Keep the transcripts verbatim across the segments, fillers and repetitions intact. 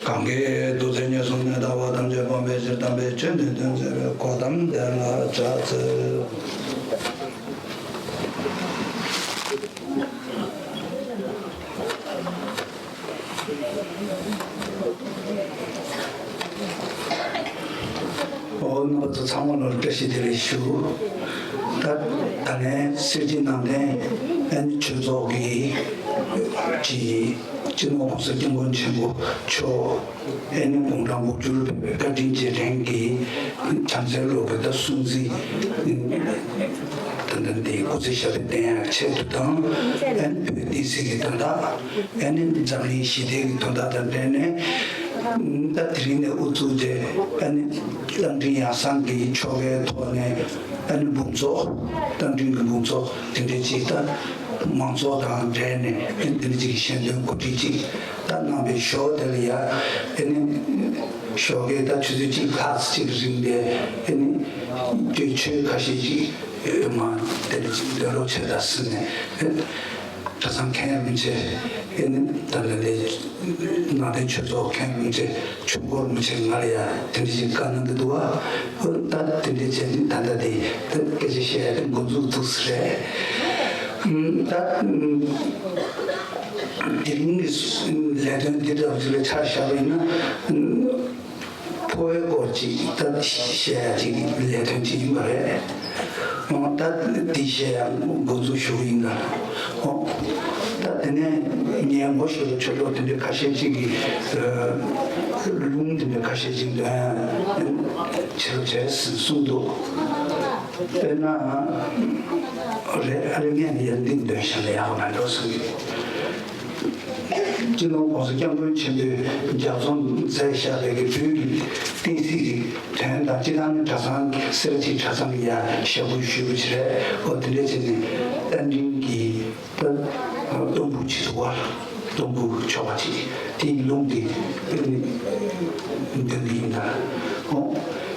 གང་གིས་ཐུགས་བརྩེ་ཉེར་བཟུང་ནས། ལྟ་བ་ཐམས་ཅད་སྤང་བའི་ཕྱིར། དམ་པའི་ཆོས་འདི་སྟོན་མཛད་པའི། གོ་ཏམ་དེ་ལ་ཕྱག་འཚལ། ཨོ། རྣམ་པ་ཚོ་ཚང་མ་ལ་བཀྲ་ཤིས་བདེ་ལེགས་ཞུ། ད་ད་ནས་སེར་བྱེས་ནང་བསྟན་ཨ་ནི་ཆོས་ཚོགས་ཀྱི་ཀྱི་སྤྱི་ནོར་༸གོང་ས་༸སྐྱབས་མགོན་ཆེན་པོ་མཆོག་ཨ་ནི་དགུང་གྲངས་དགུ་བཅུར་ཕེབས་པའི་བཀའ་དྲིན་རྗེས་དྲན་གྱི་བྱམས་བརྩེའི་བློ་གི་ད་སྲུང་བརྩི་ད་ལྟ་འདི་སྐུ་ཚེ་ཞབས་པད་བརྟན་ཡག་ཆེད་དུ་དང་། ཨ་ནི་བོད་བསྟན་སྲིད་ཀྱི་དོན་དག་ཨ་ནི་འཛམ་གླིང་ཞི་བདེ་གི་དོན་དག་དང་འབྲེལ་ནས། ད་དེ་རིང་ནས་དབུ་བཙུགས་ཏེ་ཨ་ནི་རྟ་མགྲིན་ཡང་གསང་གི་ཆོ་གའི་ཐོག་ནས་ཨ་ནི་འབུམ་ཚོགས། རྟ་མགྲིན་གྱི་འབུམ་ཚོགས་དེ་འདྲ་ཅིག་ད་མང་ཚོགས་དང་འབྲེལ་ནས་ཨ་ནི་དེ་འདྲ་ཅིག་གི་ཞལ་འདོན་གོ་སྒྲིག་ཅིག་ད་གནང་བའི་ཞོར་དེ་ལ་ཡ། ཨ་ནི་ཞོགས་ཀས་ད་ཆུ་ཚོད་གཅིག་ལྷག་ཙམ་ཅིག་རིང་པའི་ཨ་ནི་ཆོས་ཁ་ཤས་ཅིག་མ་དེ་འདྲ་ཅིག་འདོན་རོགས་བྱེད་ད་ཟེར་ནས། གྲྭ་ཚང་མཁན་མི་བྱེད། ཨེ་ནི་ད་ལྟ་ལས་ནང་བསྟན་ཆོས་ཚོགས་མཁན་མི་བྱེད། ཆོས་སྐོར་མི་བྱེད། ང་ལ་ཡ་དེ་འདྲ་ཞིག་བཀའ་གནང་གི་འདུག་བ། ཨོ། ད་དེ་འདྲ་བྱས་ནས་ད་ལྟ་དེ་ད་སྐད་ཆ་བཤད་ཡ་དེ་འགོ་འཛུགས་འདུག་ཟེར་རེད། ཨུམ། ད་ཨུམ། དེ་རིང་གི་ལས་དོན་འདི་འདྲ་བ་ཞིག་ལ་ཆ་བཞག་པ་ཡིན་ན། ཨུམ། འཕོ་བའི་སྐོར་ཅིག་ད་བཤད་ཡ་ཅིག་ལས་དོན་ཅིག་ཡིན་པ་རེད། ཨོ། ད་འདི་བཤད་ཡ་འགོ་འཛུགས་ཞུ་གི་ཡིན་ད། ཨོ། ད་དེ་ནས་ངས་ངོ་ཤེས་པའི་ཆོས་གྲོགས་དེ་འདྲ་ཁ་ཤས་ཅིག་གིས་ལུང་དེ་འདྲ་ཁ་ཤས་ཅིག་འདོན་བྱེད་རོགས་བྱས་ཟེར་གསུངས་འདུག་དཔེར་ན། རེད། ཨ་རི་ངས་ནི་ཡར་འདི་འདོན་བཞག་ན་ཡག་པོ་མེད་འགྲོ་བསམ་གྱི། སྤྱི་ནོར་༸གོང་ས་༸སྐྱབས་མགོན་ཆེན་པོས་ལྗགས་རྩོམ་མཛད་བཞག་པའི་གི་བོད་ཀྱི་བསྟན་སྲིད་ཀྱི་དོན་དང་། སྤྱི་བཏང་ནི་གྲྭ་ཚང་གི་སེར་བྱེས་གྲྭ་ཚང་གི་ཡ་ཞབས་བསྐུལ་ཞུས་པ་ཅིག་རེད། འོ། དེ་འདྲ་བྱས་ནས་རྟ་མགྲིན་གྱི་ད་གཏོར་འབུལ་ཅིག་འདུག་བ། གཏོར་འབུལ་ཆོག་པ་ཅིག་དེའི་ལུང་དེ་འདོན་གྱི་ཡིན་ད། འོ།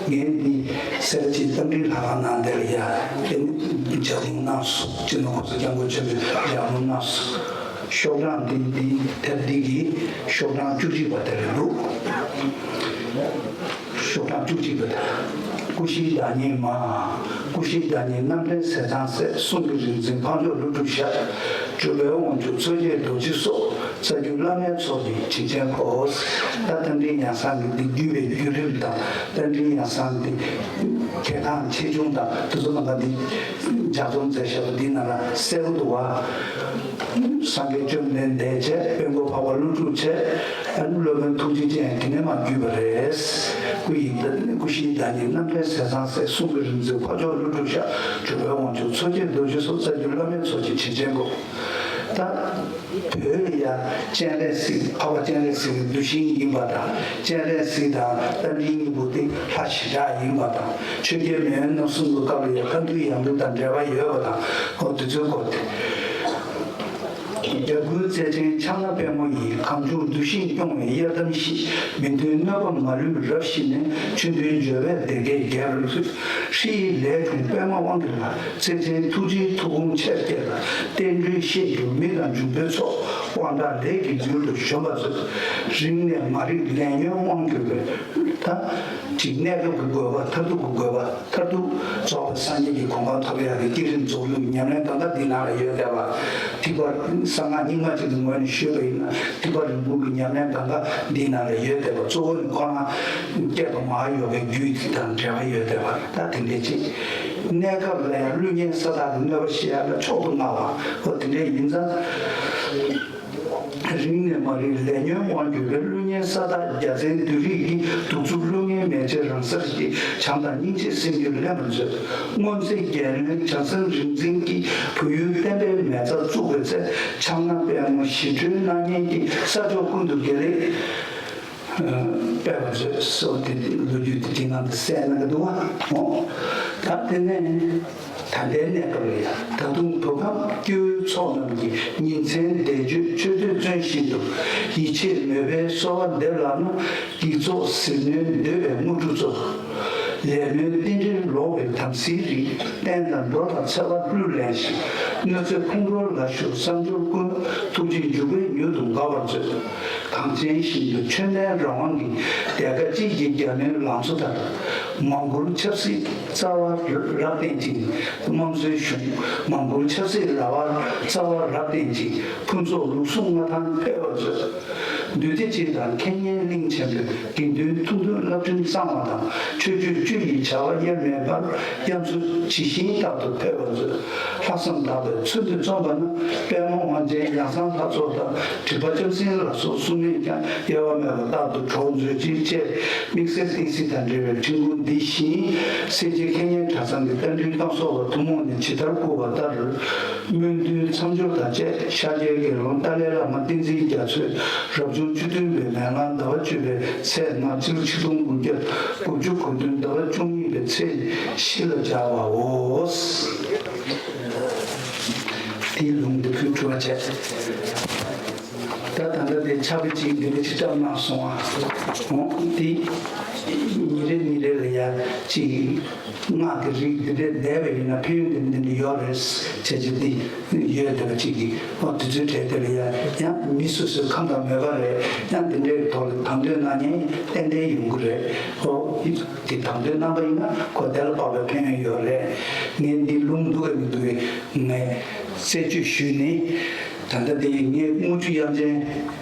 ངས་འདི་སེར་བྱེས་རྟ་མགྲིན་ལྷ་ཁང་ནང་དེར་ཡ་ཨེ་ནི་ལྗགས་རྩོམ་གནང་སོང་། སྤྱི་ནོར་༸གོང་ས་༸སྐྱབས་མགོན་ཆེན་པོས་ལྗགས་རྩོམ་གནང་སོང་། ཤོག་གྲངས་འདི་འདི་དེབ་འདི་གི་ཤོག་གྲངས་བཅུ་གཅིག་པ་དེ་རེད་འདུག་ཤོག་གྲངས་བཅུ་གཅིག་པ་དེ། སྐུ་བཞིའི་བདག་ཉིད་མ། སྐུ་བཞིའི་བདག་ཉིད་རྣམ་འདྲེན་ཟས་གཙང་སྲས། གསུང་གི་རིག་འཛིན་འཕགས་མཆོག་ཀླུ་སྒྲུབ་ཞབས། གྲུབ་པའི་དབང་ཕྱུག་མཚོ་སྐྱེས་རྡོ་རྗེ་སོགས། རྩ་བརྒྱུད་བླ་མའི་ཚོགས་ཀྱི་བྱིན་ཅན་ཕོབ། ད་རྟ་མགྲིན་ཡང་གསང་གི་འདི་བརྒྱུད་པའི་བརྒྱུད་རིམ་དང་། རྟ་མགྲིན་ཡང་གསང་འདི་གལ་འགངས་ཆེ་ཆུང་དང་། དེ་ཚོ་ནང་ག་འདི་ལྗགས་རྩོམ་མཛད་བཞག་པ་འདི་ནང་ལ་གསལ་པོ་འདུག་བ། སངས་རྒྱས་བཅོམ་ལྡན་འདས་བྱས། དཔལ་མགོན་འཕགས་པ་ཀླུ་སྒྲུབ་བྱས། ཨ་ནི་སློབ་དཔོན་ཐུགས་རྗེ་ཅན་དེ་ནས་མར་བརྒྱུད་པ་རེད། སྐུ་ཡི་བདག་སྐུ་བཞིའི་བདག་ཉིད་རྣམ་འདྲེན་ཟས་གཙང་སྲས། གསུང་གི་རིག་འཛིན་འཕགས་མཆོག་ཀླུ་སྒྲུབ་ཞབས། གྲུབ་པའི་དབང་ཕྱུག་མཚོ་སྐྱེས་རྡོ་རྗེ་སོགས། རྩ་བརྒྱུད་བླ་མའི་ཚོགས་ཀྱི་བྱིན་ཅན་ཕོབ། ད་བོད་ལ་ཡ་སྤྱན་རས་གཟིགས། འཕགས་པ་སྤྱན་རས་གཟིགས་ཀྱི་གདུལ་ཞིང་ཡིན་པ་དང་། སྤྱན་རས་གཟིགས་དང་རྟ་མགྲིན་གཉིས་པོ་དེ་ལྷ་བྱེ་བྲག་ཡིན་པ་དང་། ཆོས་རྒྱལ་མེས་དབོན་རྣམ་གསུམ་གྱི་སྐབས་ལ་ཡ་ཁ་འདུལ་ཡང་འདུལ་དང་འབྲེལ་བ་ཡོད་པ་དང་། འོ། དེ་ཚོའི་སྐོར་དེ། རྒྱལ་ཀུན་རྩལ་ཅན་ཕྱག་ན་པདྨོ་ཡིས། གང་བྱུང་འདུ་ཤེས་སྐྱོང་བའི་གཡར་དམ་བཞི། མི་མཐུན་གནོད་པ་མ་ལུས་རབ་ཞི་ནས། ཆོས་འདུལ་འབྱོར་བའི་སྡེ་བརྒྱད་རྒྱལ་རབས་སུ། ཧྲཱིཿལས་དྲུང་པདྨ་དབང་གི་ལྷ། རྩལ་ཆེན་ཐུགས་རྗེའི་ཐུགས་དགོངས་ཆེར་བསྐྱེད་ལ། བསྟན་འགྲོའི་བཤེས་གྱུར་མི་དང་འབྱུང་པོའི་ཚོགས། དབང་དྲག་ལས་ཀྱི་ཡུལ་དུ་གཞོམ་པར་མཛོད། རིང་ནས་མ་རིག་ལས་ཉོན་དབང་གྱུར་པའི། ད་ཅིག་གནས་སྐབས་ཀྱི་དགོས་པ། མཐར་ཐུག་གི་དགོས་པ། མཐར་ཐུག་རྫོགས་པའི་སངས་རྒྱས་ཀྱི་གོ་འཕང་ཐོབ་ཡག་གི་བསྐྱེད་རིམ་རྫོགས་ལུགས་ཉམས་ལེན་གང་ག་འདི་ནང་ལ་ཡོད་བསྡད་པ། ཐེག་པ་གསང་སྔགས་རྙིང་མ་ཅིག་གི་ངོས་ནས་ཞུས་པ་ཡིན་ན། ཐེག་པ་རིམ་བུ་གི་ཉམས་ལེན་གང་ག་འདི་ནང་ལ་ཡོད་བསྡད་པ། གཙོ་བོ་ནི་ཁོ་རང་བསྐྱེད་པ་མ་ཡོ་གའི་རྒྱུད་དེ་དང་འབྲེལ་བ་ཡོད་བསྡད་པ། ད་དེ་འདྲའི་ཅིག་གནས་སྐབས་ལ་ཡང་ཀླུ་གཉན་ས་བདག་གི་གནོད་པ་ཞི་ཡག་ལ་མཆོག་ཏུ་མངའ་བ། འོ། དེ་འདྲ་ཡིན་ཙང་། རིང་ནས་མ་རིག་ལས་ཉོན་དབང་གྱུར་པའི། ཀླུ་གཉན་ས་བདག་རྒྱལ་མཚན་བདུད་རིགས་ཀྱི། གདུག་རྩུབ་ཀླུ་གཉན་མེ་ལྕེ་རང་སར་སྐྱེས། བྱམས་དང་སྙིང་རྗེས་སེམས་རྒྱུད་བརླན་པར་མཛོད། སྔོ་མཛེས་རྒྱལ་བློན་བྱང་སེམས་རིག་འཛིན་གྱིས། བོད་ཡུལ་བསྟན་པའི་མེ་བཙའ་བཙུགས་པའི་ཚེ། ཕྱག་ན་པདྨོ་ཞི་ཁྲོའི་སྣང་བརྙན་གྱིས། ས་ཕྱོགས་ཀུན་ཏུ་དགེ་ལེགས་སྤེལ་བར་མཛོད། སོགས་ཏེ་ལོ་རྒྱུས་དེ་དེ་ནང་དུ་གསལ་གནང་གི་འདུག་བ། འོ། ད་དེ་ནས། ད་ལྟའི་གནས་སྐབས་ལ་ཡང་། ད་དུང་བོད་ཁམས་སྐྱེ་བོའི་ཚོགས་རྣམས་ཀྱིས། ཉིན་མཚན་བཟླས་བརྗོད་མཆོད་བསྟོད་བརྩོན་བཞིན་དུ། ཡིད་ཆེས་མོས་པའི་གསོལ་བ་འདེབས་ལགས་ན། ཡིག་ཚོགས་ཟིལ་གནོན་འདོད་པའི་དངོས་གྲུབ་སྩོལ། ལས་སྨོན་རྟེན་འབྲེལ་ལོག་པའི་དམ་སྲིའི་རིགས། བསྟན་དང་འགྲོ་དང་འཚེ་བ་བསླུས་ལེན་ཞིང་། གནོད་འཚེ་ཁོང་ཁྲོ་ལ་ཞུགས་བསམ་སྦྱོར་ཀུན། ཐུགས་རྗེའི་འཇུག་པས་མྱུར་དུ་འགག་པར་མཛོད། གངས་ཅན་ཞིང་དུ་ཆོས་ལྡན་རང་དབང་གི། དེ་ཀ་གཅིག་གི་རྒྱ་མོའི་ལང་ཚོ་ལྟར། མང་བཀུར་ཆབ་སྲིད་རྩ་བ་རབ་བརྟན་ཅིང་། དམངས་གཙོའི་གཞུང་། མང་བཀུར་ཆབ་སྲིད་ར་བ་རྩ་བ་རབ་བརྟན་ཅིང་། ཕུན་ཚོགས་ལུགས་ཟུང་མངའ་ཐང་འཕེལ་བར་མཛོད། འདུས་སྡེ་སྤྱི་དང་ཁེ་གཉེར་གླིང་ཆེན་པོའི། དགེ་འདུན་ཐུགས་འདུན་བརླབ་སྤྲིན་གཙང་བ་དང་། ཆོས་སྤྱོད་བཅུ་ཡི་བྱ་བ་དབྱེར་མེད་པར། དབྱར་མཚོ་ཇི་བཞིན་རྟག་ཏུ་འཕེལ་བར་མཛོད། ལྷག་བསམ་དག་པའི་ཚུལ་འདི་རྩོམ་པ་ན། པདྨ་དབང་ཆེན་ཡང་གསང་ལྷ་ཚོགས་དང་། སྒྲིབ་པ་སྐྱབས་སེམས་ལ་སོགས་གསུང་མིན་ཀྱང་། གཡེལ་བ་མེད་པར་རྟག་ཏུ་གྲོགས་མཛོད་ཅིག་ཅེས་དམིགས་བསལ་བསྟན་སྲིད་དང་འབྲེལ་བའི་འཕྲིན་སྐུལ་འདི་བཞིན། སེར་བྱེས་ཁེ་གཉེར་གྲྭ་ཚང་གི་རྟ་མགྲིན་བསྐང་གསོ་བ་ཐུན་མོང་ནས་ཇི་ལྟར་བསྐུལ་བ་ལྟར། སྨོན་འདུན་མཚམས་སྦྱོར་དང་བཅས་ཤཱཀྱའི་དགེ་སློང་ཏཱ་ལའི་བླ་མ་བསྟན་འཛིན་རྒྱ་མཚོས་རབ་བྱུང་བཅུ་བདུན་པའི་མེ་གླང་ཟླ་བ་བཅུ་པའི་ཚེས་ལྔ་སྤྱི་ལོ་ཆིག་སྟོང་དགུ་བརྒྱ་དགུ་བཅུ་གོ་བདུན་ཟླ་བ་བཅུ་གཉིས་པའི་ཚེས་བཞི་ལ་སྦྱར་བའོ། དེའི་ལུང་འདི་ཕུལ་གྲུབ་པ་བྱས། ད་ད་ལྟ་དེ་ཕྱག་དཔེ་གཅིག་འདི་འདྲ་ཅིག་བཏབ་གནང་སོང་ཨ། འོ་དེ་ཉིན་རེ་ཉིན་རེ་ལ་ཡ་གཅིག་སྔགས་ཀྱི་རིགས་འདི་འདྲས་བསྡད་པ་ཡིན་ན་ཕན་ཡོན་འདི་འདི་འདྲ་ཡོད་རེད་བྱས་རྗེས་འདི་ཡོད་བསྡད་པ་གཅིག་གིས། འོ་དེ་ཚོའི་གྲས་དེ་ལ་ཡ་ཡང་མི་སོ་སོའི་ཁམས་དང་མོས་པ་རེད། ཡང་འདི་འདྲའི་ཐོག་ལ་དང་དོད་གནང་མཁན་ཏན་ཏན་ཡོང་གི་རེད། འོ་དེ་དང་དོད་གནང་པ་ཡིན་ན་ཁོ་དེ་ལ་དཔག་པའི་ཕན་ཡོན་ཡོད་རེད། ངས་འདི་ལུང་འདུག་གས་མི་འདུག་གས་ངས་རྩད་གཅོད་ཞུས་ནས། ད་ལྟ་དེ་ངས་དངུལ་ཆུ་དབྱངས་ཅན་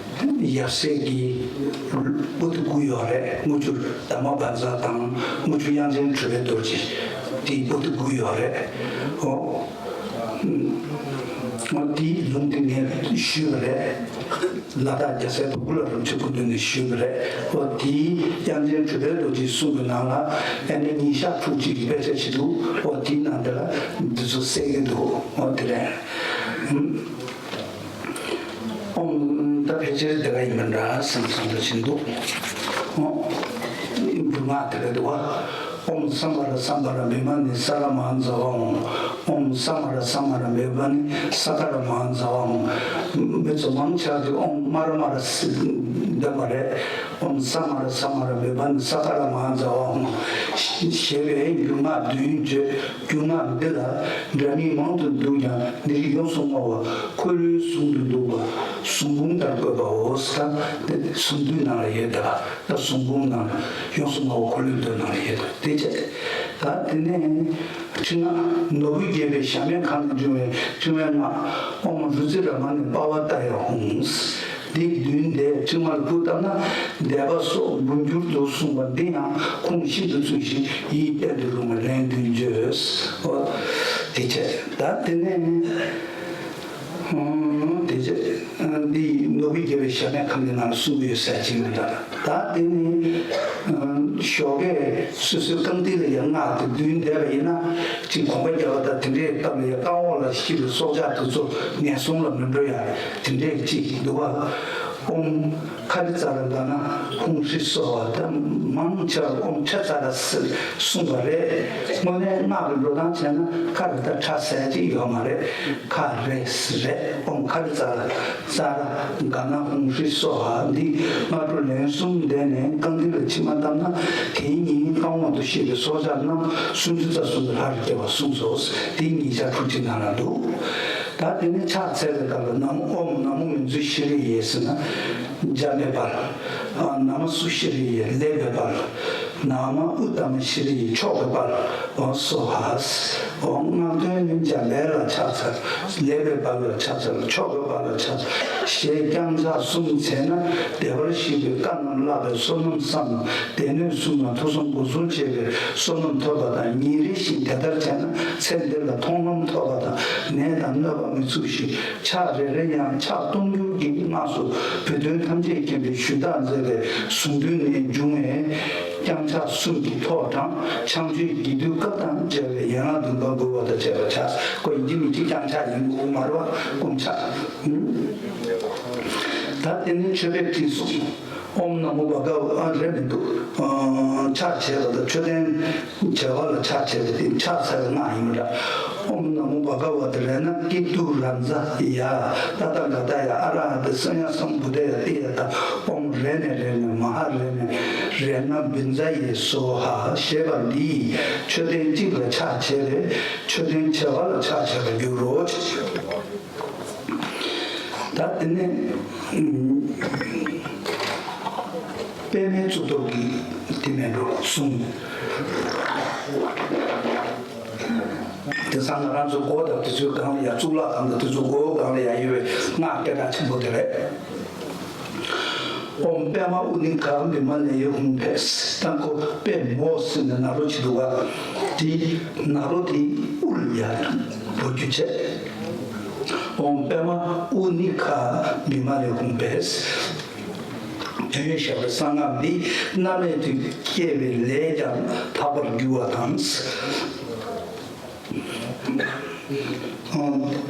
ཡབ་སྲས་ཀྱི་པོ་ཏི་དགུ་ཡོད་རེད། དངུལ་ཆུ་དར་མ་བཛྲ་དང་དངུལ་ཆུ་དབྱངས་ཅན་གྲུབ་པའི་རྡོ་རྗེ་དེའི་པོ་ཏི་དགུ་ཡོད་རེད། འོ། འོ་དེའི་ལུང་དེ་ངས་ཞུས་པ་རེད། ལ་དྭགས་རྒྱལ་སྲས་དོལ་པོ་ལ་རིན་པོ་ཆེ་སྐུ་མདུན་ནས་ཞུས་པ་རེད། འོ་དེའི་དབྱངས་ཅན་གྲུབ་པའི་རྡོ་རྗེའི་གསུང་གི་ནང་ལ་ཨ་ནི་ཉིན་ཞག་ཕྲུགས་གཅིག་གི་དཔེ་ཆ་ཞིག་འདུག་འོ་དེའི་ནང་དེ་ལ་འདི་ཚོ་གསལ་གྱི་འདུག་འོ་དེ་རེད། ཨོཾ། ད་ཕལ་ཆེར་དེ་ག་ཡིན་པ་འདྲ་བསམ་བསམ་འདྲ་ཞིག་འདུག་འོ། འབྲུ་སྔགས་དེ་ག་འདུག་བ། ཨོཾ་སམྦྷ་ར་སམྦྷ་ར་བི་མ་ཎི་ས་ཀ་ར་མ་ཛ་ཝ་ཧཱུྃ། ཨོཾ་སམྦྷ་ར་སམྦྷ་ར་བི་མ་ཎི་ས་ཀ་ར་མ་ཛ་ཝ་ཧཱུྃ། མི་ཚོ་མང་ཆེ་བ་གིས་ཨོཾ་མ་ར་མ་ར་ཟེར་འདོན་པ་རེད། ཨོཾ་སམྦྷ་ར་སམྦྷ་ར་བི་མ་ཎི་ས་ཀ་ར་མ་ཛ་ཝ་ཧཱུྃ་ཞེས་པའི་རྒྱུད་སྔགས་བདུན་བརྗོད། རྒྱུད་སྔགས་འདི་ལ་འདྲ་མིན་མང་དུ་འདུག་ཀྱང་འདིར་ཡོངས་སུ་བསྔོ་བ་འཁོར་ལོའི་ཟུང་དུ་འདུག་པ་ཟུང་འབུམ་ལྟར་བཀོད་པའོ། ད་འདི་ཟུང་འབུམ་ནང་ལ་ཡོད་དེ། ད་ཟུང་འབུམ་ནང་ལ་ཡོངས་སུ་བསྔོ་བ་འཁོར་ལོའི་མདོ་ནང་ལ་ཡོད་དེ། དེ་བྱས་ད་དེ་ནས་ཕྲེང་སྔགས་ནོར་བུ་རྒྱས་པའི་གཞལ་མེད་ཁང་ནས་འབྱུང་བའི་ཕྲེང་བའི་སྔགས། ཨོཾ་རུ་ཙི་ར་མ་ཎི་པ་བ་ཏ་ཡ་ཧཱུྃ། འདི་བདུན་དེ་ཕྲེང་བ་ལ་སྤུ་བཏབ་ན་འདས་པ་སོགས་འབུམ་འགྱུར་དུ་གསུངས་པ་འདི་ཡང་ཁུངས་ཤིན་ཏུ་བཙུན་ཞིང་ཡིད་གཏད་དུ་རུང་བའི་ལན་བདུན་བརྗོད། འོ་དེ་བྱས་ད་དེ་ནས་ཧུམ་དེ་བྱས་འདི་ནོར་བུ་རྒྱས་པའི་གཞལ་མེད་ཁང་གི་ནང་ལ་གསུངས་ཡོད་ཟེར་གྱི་མི་འདུག་ད་དེ་ནི་ཞོགས་ཀས་སོ་སོའི་རྐང་མཐིལ་ལ་ཡང་སྔགས་དེ་བདུན་བསྡད་པ་ཡིན་ན་ཅིག་གོམ་པ་རྒྱག་པ་དང་དེ་འདྲའི་སྟབས་ལ་ཡང་རྐང་འོག་ལ་ཤི་བའི་སྲོག་ཆགས་དེ་ཚོ་ངན་སོང་ལ་མི་འགྲོ་ཡ་དེ་འདྲའི་ཅིག་འདུག་བ། ཨོཾ་ཁ་རི་ཙ་ར་ག་ན་ཧཱུྃ་ཧྲཱིཿ་སྭཱ་ཧཱ། ད་མང་ཆེ་བ་ཨོཾ་ཁྲ་ཙ་ར་ཟེར་གསུངས་པ་རེད། དངོས་གནས་སྔགས་ཀྱི་འགྲོ་སྟངས་བྱས་ན་ཁ་རི་ད་ཁྲ་ཟེར་ཅིག་ཡོད་མ་རེད། ཁ་རེ་ཟེར་རེད། ཨོཾ་ཁ་རི་ཙ་ར་ཙ་ར་ག་ན་ཧཱུྃ་ཧྲཱིཿ་སྭཱ་ཧཱ། འདི་སྔ་དྲོ་ལན་གསུམ་བཟླས་ནས་རྐང་མཐིལ་ལ་མཆིལ་མ་བཏབ་ན་དེའི་ཉིན་རྐང་འོག་ཏུ་ཤི་བའི་སྲོག་ཆགས་རྣམས་སུམ་ཅུ་རྩ་གསུམ་གྱི་ལྷ་རུ་སྐྱེ་བ་གསུངས་སོ། དེ་ཉིན་ཞག་ཕྲུགས་གཅིག་ནང་ལ་འདུག་ད་དེ་ནས་ཕྱག་འཚལ་བའི་སྐབས་ལ་ན་མོ་ཨོཾ་ན་མོ་མཉྫུ་ཤྲཱི་ཡེ་ཟེར་ན་འཇམ་པའི་དཔལ། ན་མ་སུ་ཤྲཱི་ཡེ་ལེགས་པའི་དཔལ། ན་མ་ཨུཏྟ་མ་ཤྲཱི་ཡེ་མཆོག་གི་དཔལ། ཨོཾ་སྭཱ་ཧཱ། ཨོཾ་སྔགས་དོན་ནི་འཇམ་དཔལ་ལ་ཕྱག་འཚལ། ལེགས་པའི་དཔལ་ལ་ཕྱག་འཚལ། མཆོག་གི་དཔལ་ལ་ཕྱག་འཚལ་ཞེས་བརྐྱངས་ཕྱག་གསུམ་བྱས་ན་བདེ་བར་གཤེགས་པའི་བཀའ་རྣམས་བཀླགས་པའི་བསོད་ནམས་བསམ། སྡེ་སྣོད་གསུམ་ལ་ཐོས་བསམ་སྒོམ་གསུམ་བྱས་པའི་བསོད་ནམས་ཐོབ་པ་དང་། ཉིན་རེ་བཞིན་དེ་ལྟར་བྱས་ན་ཚེ་འདི་ལ་མཐོང་ལམ་ཐོབ་པ་དང་། ནད་དང་གནོད་པ་མི་ཚུགས་ཤིང་། ཕྱག་རེ་རེ་ཡང་ཕྱག་སྟོང་འགྱུར་གྱི་སྔགས་སུ་བོད་དོན་ཐམས་ཅད་མཁྱེན་པའི་ཞུས་དག་མཛད་པའི་གཟུངས་འདུས་ནས་འབྱུང་བའི་བརྐྱངས་ཕྱག་གསུམ་གྱི་ཐོག་དྲངས། ཕྱག་མཆོད་རྒྱས་བསྡུས་སྐབས་དང་བཅས་པའི་ཡན་ལག་བདུན་པ་འབུལ་བ་དང་བཅས་པ་བྱ། ཁོ་ཡིན་གཅིག་མིན་གཅིག་བརྐྱངས་ཕྱག་ཡིན་དགོས་མ་རེད་བ། བསྐུམ་ཕྱག་ད་དེ་ནས་མཆོད་པའི་སྤྲིན་གསུམ། ཨོཾ་ན་མོ་བྷ་ག་ཝ། ཨ་རེད་མི་འདུག་ཨ་ཕྱག་བྱས་པ་དང་མཆོད་རྟེན་བྱ་བ་ལ་ཕྱག་བྱས་པ་དེ་ཕྱག་འཚལ་བའི་སྔགས་ཡིན་པ་འདྲ། ཨོཾ་ན་མོ་བྷ་ག་ཝ་ཏ་རཏྣ་ཀི་ཏུ་རཱ་ཛ་ཡ་ཏ་ཐཱ་ག་ཏ་ཡ་ཨ་ར་ཧ་ཏེ་སམྱཀ་སཾ་བུདྡྷ་ཡ་ཏདྱ་ཐཱ། ཨོཾ་རཏྣ་རཏྣ་མ་ཧཱ་རཏྣ་རཏྣ་བྷྱ་ཛ་ཡེ་སྭཱ་ཧཱ་ཞེས་པ་འདི་ཡིས་མཆོད་རྟེན་གཅིག་ལ་ཕྱག་བྱས་པས་མཆོད་རྟེན་བྱེ་བ་ལ་ཕྱག་བྱས་པར་འགྱུར་རོ། ད་ ད་དེ་ནས་ཨུམ། པདྨའི་གཙུག་ཏོར་གྱི་དེ་མེད་འགྲོ་གསུང་། དེང་སང་ང་རང་ཚོ་སྒོ་དང་དེ་ཚོའི་སྒང་ལ་ཡ་གཙུག་ལག་ཁང་དང་དེ་ཚོ་སྒོའི་སྒང་ལ་ཡ་ཡོད་པའི་སྔགས་སྐད་གྲགས་ཆེན་པོ་དེ་རེད། ཨོཾ་པདྨ་ཨུ་ནི་ཁ་བི་མ་ལེ་ཧཱུྃ་ཕཊ། ད་ཁོ་པདྨོ་ཟེར་ནས་ན་རོ་བྱེད་འདུག་ག་དེ་ན་རོ་དེ་དབུ་ལ་ཡ་འབོད་རྒྱུ་བྱས། ཨོཾ་པདྨ་ཨུ་ནི་ཁ་བི་མ་ལེ་ཧཱུྃ་ཕཊ། དོན་བཞག་པའི་གསང་སྔགས་འདི་རྣམ་སྨིན་དུ་སྐྱེ་བའི་ལས་ཀྱང་དག་པར་འགྱུར་བ་དང་།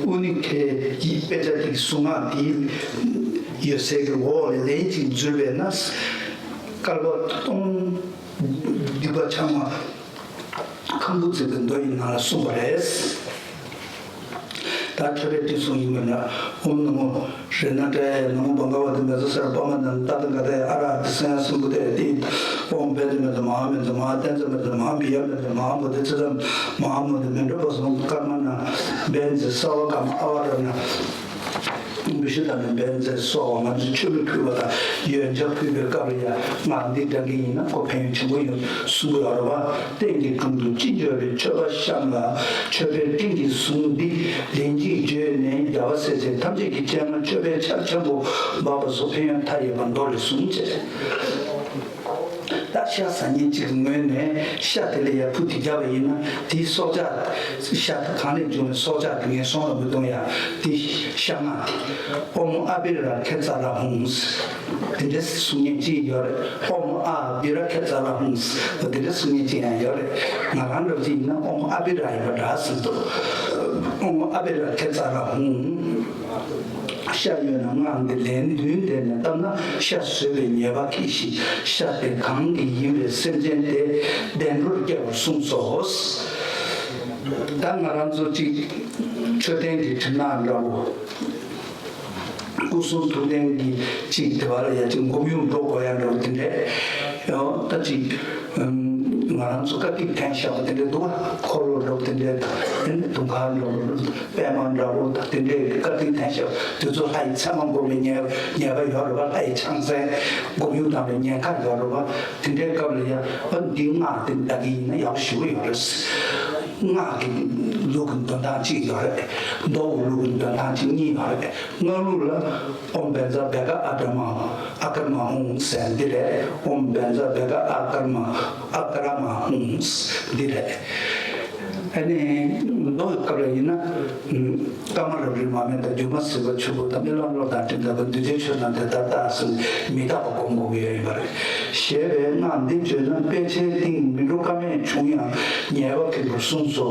ཨུ་ནི་ཁའི་དཔེ་ཆ་དེ་གཟུངས་སྔགས་འདི་ཡོད་ཚད་ཀྱི་འོག་ལ་ལན་གཅིག་འཛུལ་བས་ན། བསྐལ་པ་སྟོང་སྡིག་པ་ཕྱག་མ་ཁང་བུ་བརྩེགས་པའི་མདོ་ཡི་ནང་ལ་གསུངས་པ་རེད། ད་མཆོད་པའི་དྲི་བསུང་ཡིན་པ་ན། ཨོཾ་ན་མོ་རཏྣ་ཏྲ་ཡ། ན་མོ་བྷ་ག་ཝ་ཏེ། མེ་ཟ་སར་པ་མ་ཎ་ཏ་ཐཱ་ག་ཏ་ཡ། ཨ་ར་ཧ་ཏེ་སཱ་ཡ་སཾ་བུ་ཏེ་ཡ་ཏེ། ཨོཾ་བཛྲ་མེ་ཛ་མ་ཧཱ་མེ་ཛ་མ་ཧཱ་ཏཱིཛ་མེ་ཛ་མ་ཧཱ་བི་ཡ་མེ་ཛ་མ་ཧཱ་བོ་དྷི་ཙ་ཛ་མ་ཧཱ་མོ་དྷི། མཎྜ་པ་སུ་ཀརྨ་ཎ་བཛྲ་སརྦ་ཀརྨ་ཨ་ཝ་ར་ཎ་བི་ཤུདྡྷ་ཎ་བཛྲ་སོགས། ང་ཚོས་མཆོད་པ་ཕུལ་བ་དང་ཡོན་ཆབ་ཕུལ་བའི་སྐབས་ལ་ཡང་སྔགས་འདི་བགྲང་གི་ཡིན་ན་ཁོ་ཕན་ཡོན་ཆེན་པོ་ཡོད་གསུང་གི་ཡོད་རེད་བ། རྟེན་གྱི་དྲུང་དུ་ཅི་འབྱོར་པའི་མཆོད་པ་བཤམས་ལ། མཆོད་པའི་སྤྲིན་གྱི་གཟུངས་འདི་ལན་གཅིག་བརྗོད་ནས། རྒྱལ་བ་སྲས་བཅས་ཐམས་ཅད་ཀྱི་སྤྱན་སྔར་མཆོད་པའི་ཆར་ཆེན་པོ་འབབ་པ་སོགས་ཕན་ཡོན་མཐའ་ཡས་པ་མདོར་བསྡུས་གསུངས་བྱས། ད་ཤ་ཟ་མཁན་གཅིག་གི་ངོས་ནས་ཤ་དེ་ལ་ཡར་ཕུ་དེ་བརྒྱབ་པ་ཡིན་ན། དེའི་སྲོག་ཆགས། ཤ་དེ་གང་ལས་བྱུང་བའི་སྲོག་ཆགས་དེ་ངན་སོང་ལ་མི་གཏོང་ཡ། དེ་ཤ་སྔགས་དེ། ཨོཾ་ཨ་བི་ར་ཁེ་ཙ་ར་ཧཱུྃ། དེ་འདྲ་གསུང་མཁན་གཅིག་ཡོད་རེད། ཨོཾ་ཨ་བི་ར་ཁེ་ཙ་ར་ཧཱུྃ། དེ་འདྲ་གསུང་མཁན་གཅིག་ཡང་ཡོད་རེད། ང་རང་འདྲ་བ་ཅིག་ཡིན་ན་ཨོཾ་ཨ་བི་ར་ཡིན་པ་འདྲ་ཟེར་འདུག་ཨོཾ་ཨ་བི་ར་ཁེ་ཙ་ར་ཧཱུྃ། ཤ་ཡོད་ན་སྔགས་འདི་ལན་བདུན་བཟླས་ནས་བཏབ་ན་ཤ་ཟོས་པའི་ཉེས་པ་འཁྱེར་ཞིང་། ཤ་དེ་གང་གི་ཡིན་པའི་སེམས་ཅན་དེ་བདེ་འགྲོར་སྐྱེ་བར་གསུངས་སོ། ད་ང་རང་ཚོ་གཅིག་མཆོད་རྟེན་གྱི་གྲིབ་ནག་འདྲ་བོ། སྐུ་གསུང་ཐུགས་རྟེན་གྱི་གཅིག་དེ་བ་ལ་ཡ་གཅིག་སྒོམ་ཡུག་འགྲོ་དགོས་ཡ་འདྲ་བོ་དེ་འདྲས། ཡང་ད་གཅིག་ང་རང་ཚོ་དཀར་ཐིག་འཐེན་བཞག་པ་དེ་འདྲས་འདུག་བ། འཁོར་ལོ་འདྲ་བོ་དེ་འདྲས་དང་། དེ་ནས་དུང་དཀར་འདྲ་བོ། པད་མ་འདྲ་བོ་དང་དེ་འདྲའི་དཀར་ཐིག་འཐེན་བཞག་དེ་ཚོ་ལྷ་ཡི་མཚན་མ་བསྒོམ་པའི་ཉེས་ཉེས་པ་ཡོད་རེད་བ། ལྷ་ཡི་ཕྱག་མཚན་སྒོམ་ཡུག་བཏང་བའི་ཉེན་ཁ་ཡོད་རེད་བ། དེ་འདྲའི་སྐབས་ལ་ཡ་ཨ་འདི་སྔགས་དེ་བཟླ་གི་ཡིན་ན་ཡག་པོ་ཞེ་པོ་ཡོད་རེད། སྔགས་ཀྱི་ལུགས་ཀྱི་འདོན་སྟངས་གཅིག་ཡོད་རེད། མདོ་གི་ལུགས་ཀྱི་འདོན་སྟངས་གཅིག་གཉིས་ཡོད་རེད། སྔགས་ལུགས་ལ་ཨོཾ་བཛྲ་བྷ་ག་ཨ་ཀརྨ་ཨ་ཀརྨ་ཧཱུྃ་ཟེར་འདི་རེད། ཨོཾ་བཛྲ་བྷ་ག་ཨ་ཀརྨ་ཨ་ཀརྨ་ཧཱུྃ་འདི་རེད། ཨ་ནི་མདོ་ཡི་སྐབས་ལ་ཡིན་ན། ཀརྨ་རབ་རིབ་མར་མེ་དང་སྒྱུ་མ་ཟིལ་པ་ཆུ་བུར་དང་རྨི་ལམ་གློག་དང་སྤྲིན་ལྟ་བུ། འདུས་བྱས་ཆོས་རྣམས་དེ་ལྟར་བལྟ་ཟེར་མི་རྟག་པ་སྒོམ་དགོས་ཀྱི་ཡོད་ཡིན་པ་རེད། ཞེས་པའི་སྔགས་འདི་བརྗོད་ན་དཔེ་ཆའི་སྟེང་མི་འགྲོ་ཀ་མེད་བྱུང་ཡང་ཉེས་པ་ཁེགས་པར་གསུངས་སོ།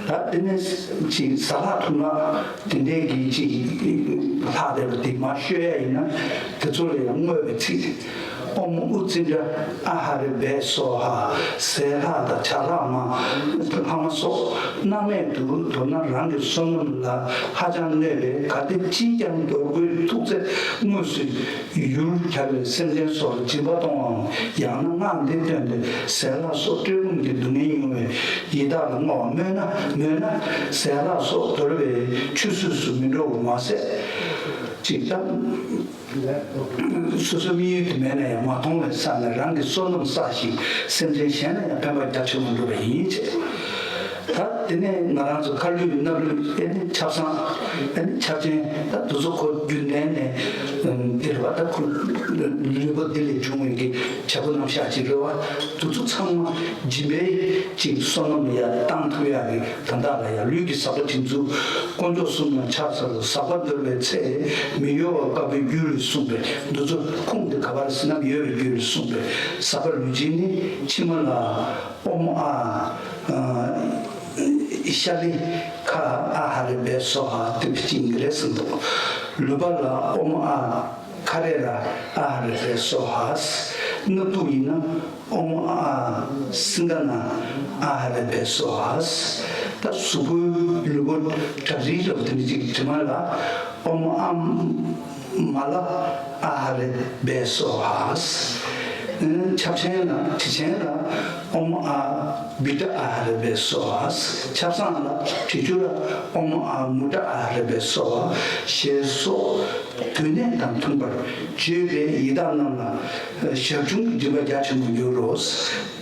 ད་དེ་ནས་ཅིག་ཟ་ལྷག་འཐུང་ལྷག་དེ་འདྲའི་གི་ཅིག་ལྷག་བསྡད་པ་དེ་མར་བཤོས་ཡ་ཡིན་ན་དེ་ཚོ་ལ་ཡང་བསྔོས་པའི་ཚིག་ཨོཾ་ཨུ་ཙི་ཏྲ་ཨ་ཧ་རེ་བྷེ་སྭཱ་ཧཱ། ཟས་ལྷག་དང་ཇ་ལྷག་མ་ལྷག་མ་སོགས་སྣང་མེད་དུ་དོར་ན་རང་གི་བསོད་ནམས་ལ་ཧ་ཅང་གནོད་པས་གལ་ཏེ་ཅིས་ཀྱང་དོར་དགོས་ཐུག་ཚེ་དངོས་སུ་ཡུལ་གྱར་བའི་སེམས་ཅན་སོགས་ལ་སྦྱིན་པ་གཏོང་བའམ། ཡང་ན་སྔགས་འདི་བཏོན་ཏེ་ཟས་ལྷག་སོགས་བཀྲེས་སྐོམ་གྱི་སྡུག་བསྔལ་མྱོང་བའི་ཡི་དྭགས་ལ་བསྔོ་བ། མོས་ན་མོས་ན་ཟས་ལྷག་སོགས་དོར་བའི་ཆུད་ཟོས་སུ་མི་འགྲོ་བར་མ་ཟད། ཅིག་ལྟ། སོ་སོའི་དམིགས་ཡུལ་དེ་མེད་ན་ཡང་མ་མཐོང་བའི་ས་ནས་རང་གི་བསོད་ནམས་བསགས་ཤིང་སེམས་ཅན་གཞན་ལ་ཡང་ཕན་པ་རྒྱ་ཆེན་པོ་འགྲུབ་པ་ཡིན་ཅེས། ད་དེ་ནས་ང་རང་ཚོ་མཁའ་ལུས་སྣབས་ལུས། ཨེ་ནི་ཆབ་གསང་། ཨེ་ནི་ཆབ་ཆེན། ད་དེ་ཚོ་ཁོ་རྒྱུན་ལྡན་ནས་འདི་རེད་བ། ད་ཁོ་ལུས་པོ་འདི་ལས་བྱུང་བའི་གི་བྱ་སྤུ་རྣམ་གཞག་ཅིག་རེད་བ། དེ་ཚོ་ཚང་མ་སྦྱིན་པའི་ཅིག་བསོད་ནམས་ལ་ཡང་བཏང་ཐུབ་ཡག་གི། དོན་དག་ལ་ཡང་ལུས་ཀྱི་ཟག་པ་བྱིན་ཚུལ། དཀོན་མཆོག་གསུམ་ལ་ཕྱག་འཚལ་ལོ། ཟག་པ་འདོར་བའི་ཚེ་མི་གཡོ་བར་དཀའ་བའི་རྒྱུ་ལས་གསུངས་པས། འདི་ཚོ་ཁུངས་དེ་ག་པར་ཟེར་ན་མི་གཡོ་བའི་རྒྱུ་ལས་གསུངས་པས། ཟག་པ་ལུས་སྦྱིན་ནི་ཕྱི་མ་ལ་ཨོཾ་ཨ་ཤ་ལི་ཁ་ཨ་ཧ་རེ་བྷེ་སྭཱ་ཧཱ་དེ་བྱིན་གྱི་རེད་ཟེར་འདུག་ལུས་པ་ལ་ཨོཾ་ཨ་ཁ་རེ་ར་ཨ་ཧ་རེ་བྷེ་སྭཱ་ཧཱ། སྣ་དུག་ཡིན་ན་ཨོཾ་ཨ་སིང་ག་ན་ཨ་ཧ་རེ་བྷེ་སྭཱ་ཧཱ། ད་གཟུགས་པོའི་ལུས་པོ་བྲག་རིལ་འདྲ་བོ་དེ་འདྲ་ཅིག་གི་དྲི་མ་ལ་ཨོཾ་ཨ་མ་ལ་ཨ་ཧ་རེ་བྷེ་སྭཱ་ཧཱ། ཆབ་ཆེན་ལ་དྲི་ཆེན་ལ་ཨོཾ་ཨ་བི་ཏྲ་ཨ་ཧ་རེ་པེ་སྭཱ་ཧཱ། ཆབ་གསང་ལ་དྲི་ཆུ་ལ་ཨོཾ་ཨ་མུ་ཏྲ་ཨ་ཧ་རེ་པེ་སྭཱ་ཧཱ་ཞེས་སོགས། དུས་གནད་དང་མཐུན་པར་བརྗོད་པའི་ཡི་དམ་རྣམས་ལ་ཞབས་ཆུང་གི་སྒྲིབ་པ་རྒྱ་ཆེན་པོ་འགྱུར་རོ།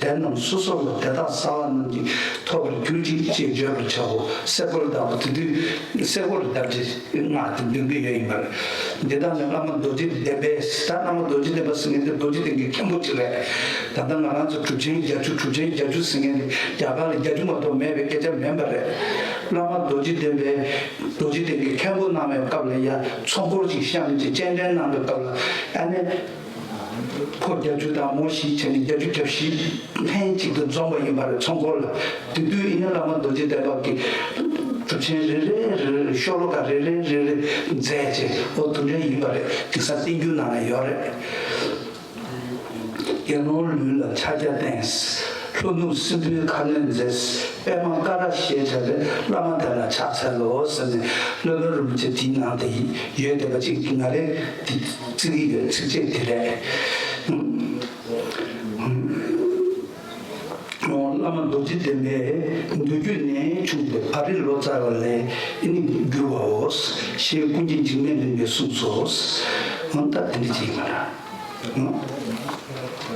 དེ་རྣམས་སོ་སོ་ལ་དེ་དག་བསགས་པ་རྣམས་ཀྱིས་ཐོབ་པར་གྱུར་ཅིག་ཅེས་བརྗོད་པར་བྱའོ། སེ་གོལ་བརྡབ་པ་དེ་དུས་སེ་གོལ་བརྡབ་ཅིང་སྔགས་དེ་འདོན་གྱི་ཡོད་ཡིན་པར། འདི་དག་ནི་བླ་མ་རྡོ་རྗེ་གདན་པས། ད་བླ་མ་རྡོ་རྗེ་གདན་པ་ཟེར་མཁན་དེ་རྡོ་རྗེ་གདན་གྱི་མཁན་པོ་གཅིག་རེད། ད་ལྟ་ང་རང་ཚོ་གྲུབ་ཆེན་བརྒྱད་ཅུ་གྲུབ་ཆེན་བརྒྱད་ཅུ་ཟེར་མཁན་དེ་རྒྱ་གར་ལ་བརྒྱད་ཅུ་མ་གཏོགས་མེད་པའི་སྐད་ཆ་མིན་པ་རེད། བླ་མ་རྡོ་རྗེ་གདན་པས་རྡོ་རྗེ་གདན་གྱི་མཁན་པོ་གནང་བའི་སྐབས་ལ་ཡ་ཚོགས་འཁོར་ཅིག་བཤམས་ཏེ་སྤྱན་འདྲེན་གནང་བའི་སྐབས་ལ་ཨ་ནི། ཕོ་བརྒྱད་ཅུ་དང་མོ་བཞི་བྱས་ནས་བརྒྱད་ཅུ་གྱ་བཞི་ལྷན་ཅིག་ཏུ་འཛོམས་པ་ཡིན་པ་རེད། ཚོགས་འཁོར་ལ། དེ་དུས་ཡིན་ན་བླ་མ་རྡོ་རྗེ་གདན་པ་གི་གྲུབ་ཆེན་རེ་རེ་རེ་རེ་ཤོ་ལོ་ཀ་རེ་རེ་རེ་རེ་མཛད་བྱས། འོ་དེ་འདྲ་ཡིན་པ་རེད། དེང་སང་བསྟན་འགྱུར་ནང་ལ་ཡོད་རེད། དགེ་སློང་ལུས་ལ་ཕྱག་རྒྱ་བསྟན། ལྷོ་ནུབ་སྲིན་པོའི་ཁ་གནོན་མཛད། པདྨ་ཀ་ར་ཞེས་བྱ་བའི་བླ་མ་དེ་ལ་ཕྱག་འཚལ་ལོ་ཟེར་ནས་སློབ་དཔོན་རིན་པོ་ཆེ་དེའི་ནང་དུ་ཡོད་བསྡད་པ་ཅིག་ང་རས་དེ་བརྩི་གི་ཡོད། ཚིགས་བཅད་དེ་རེད། བླ་མ་རྡོ་རྗེ་གདན་པའི་མདོ་རྒྱུད་ནས་བྱུང་སྟེ་བ་རི་ལོ་ཙཱ་བ་ལས་ནི་བསྒྱུར་བའོ། ཞེས་ཀུན་མཁྱེན་འཇིགས་མེད་གླིང་པས་གསུངས་སོ། ད་དེ་འདྲ་ཅིག་ཡིན་པ་འདྲ།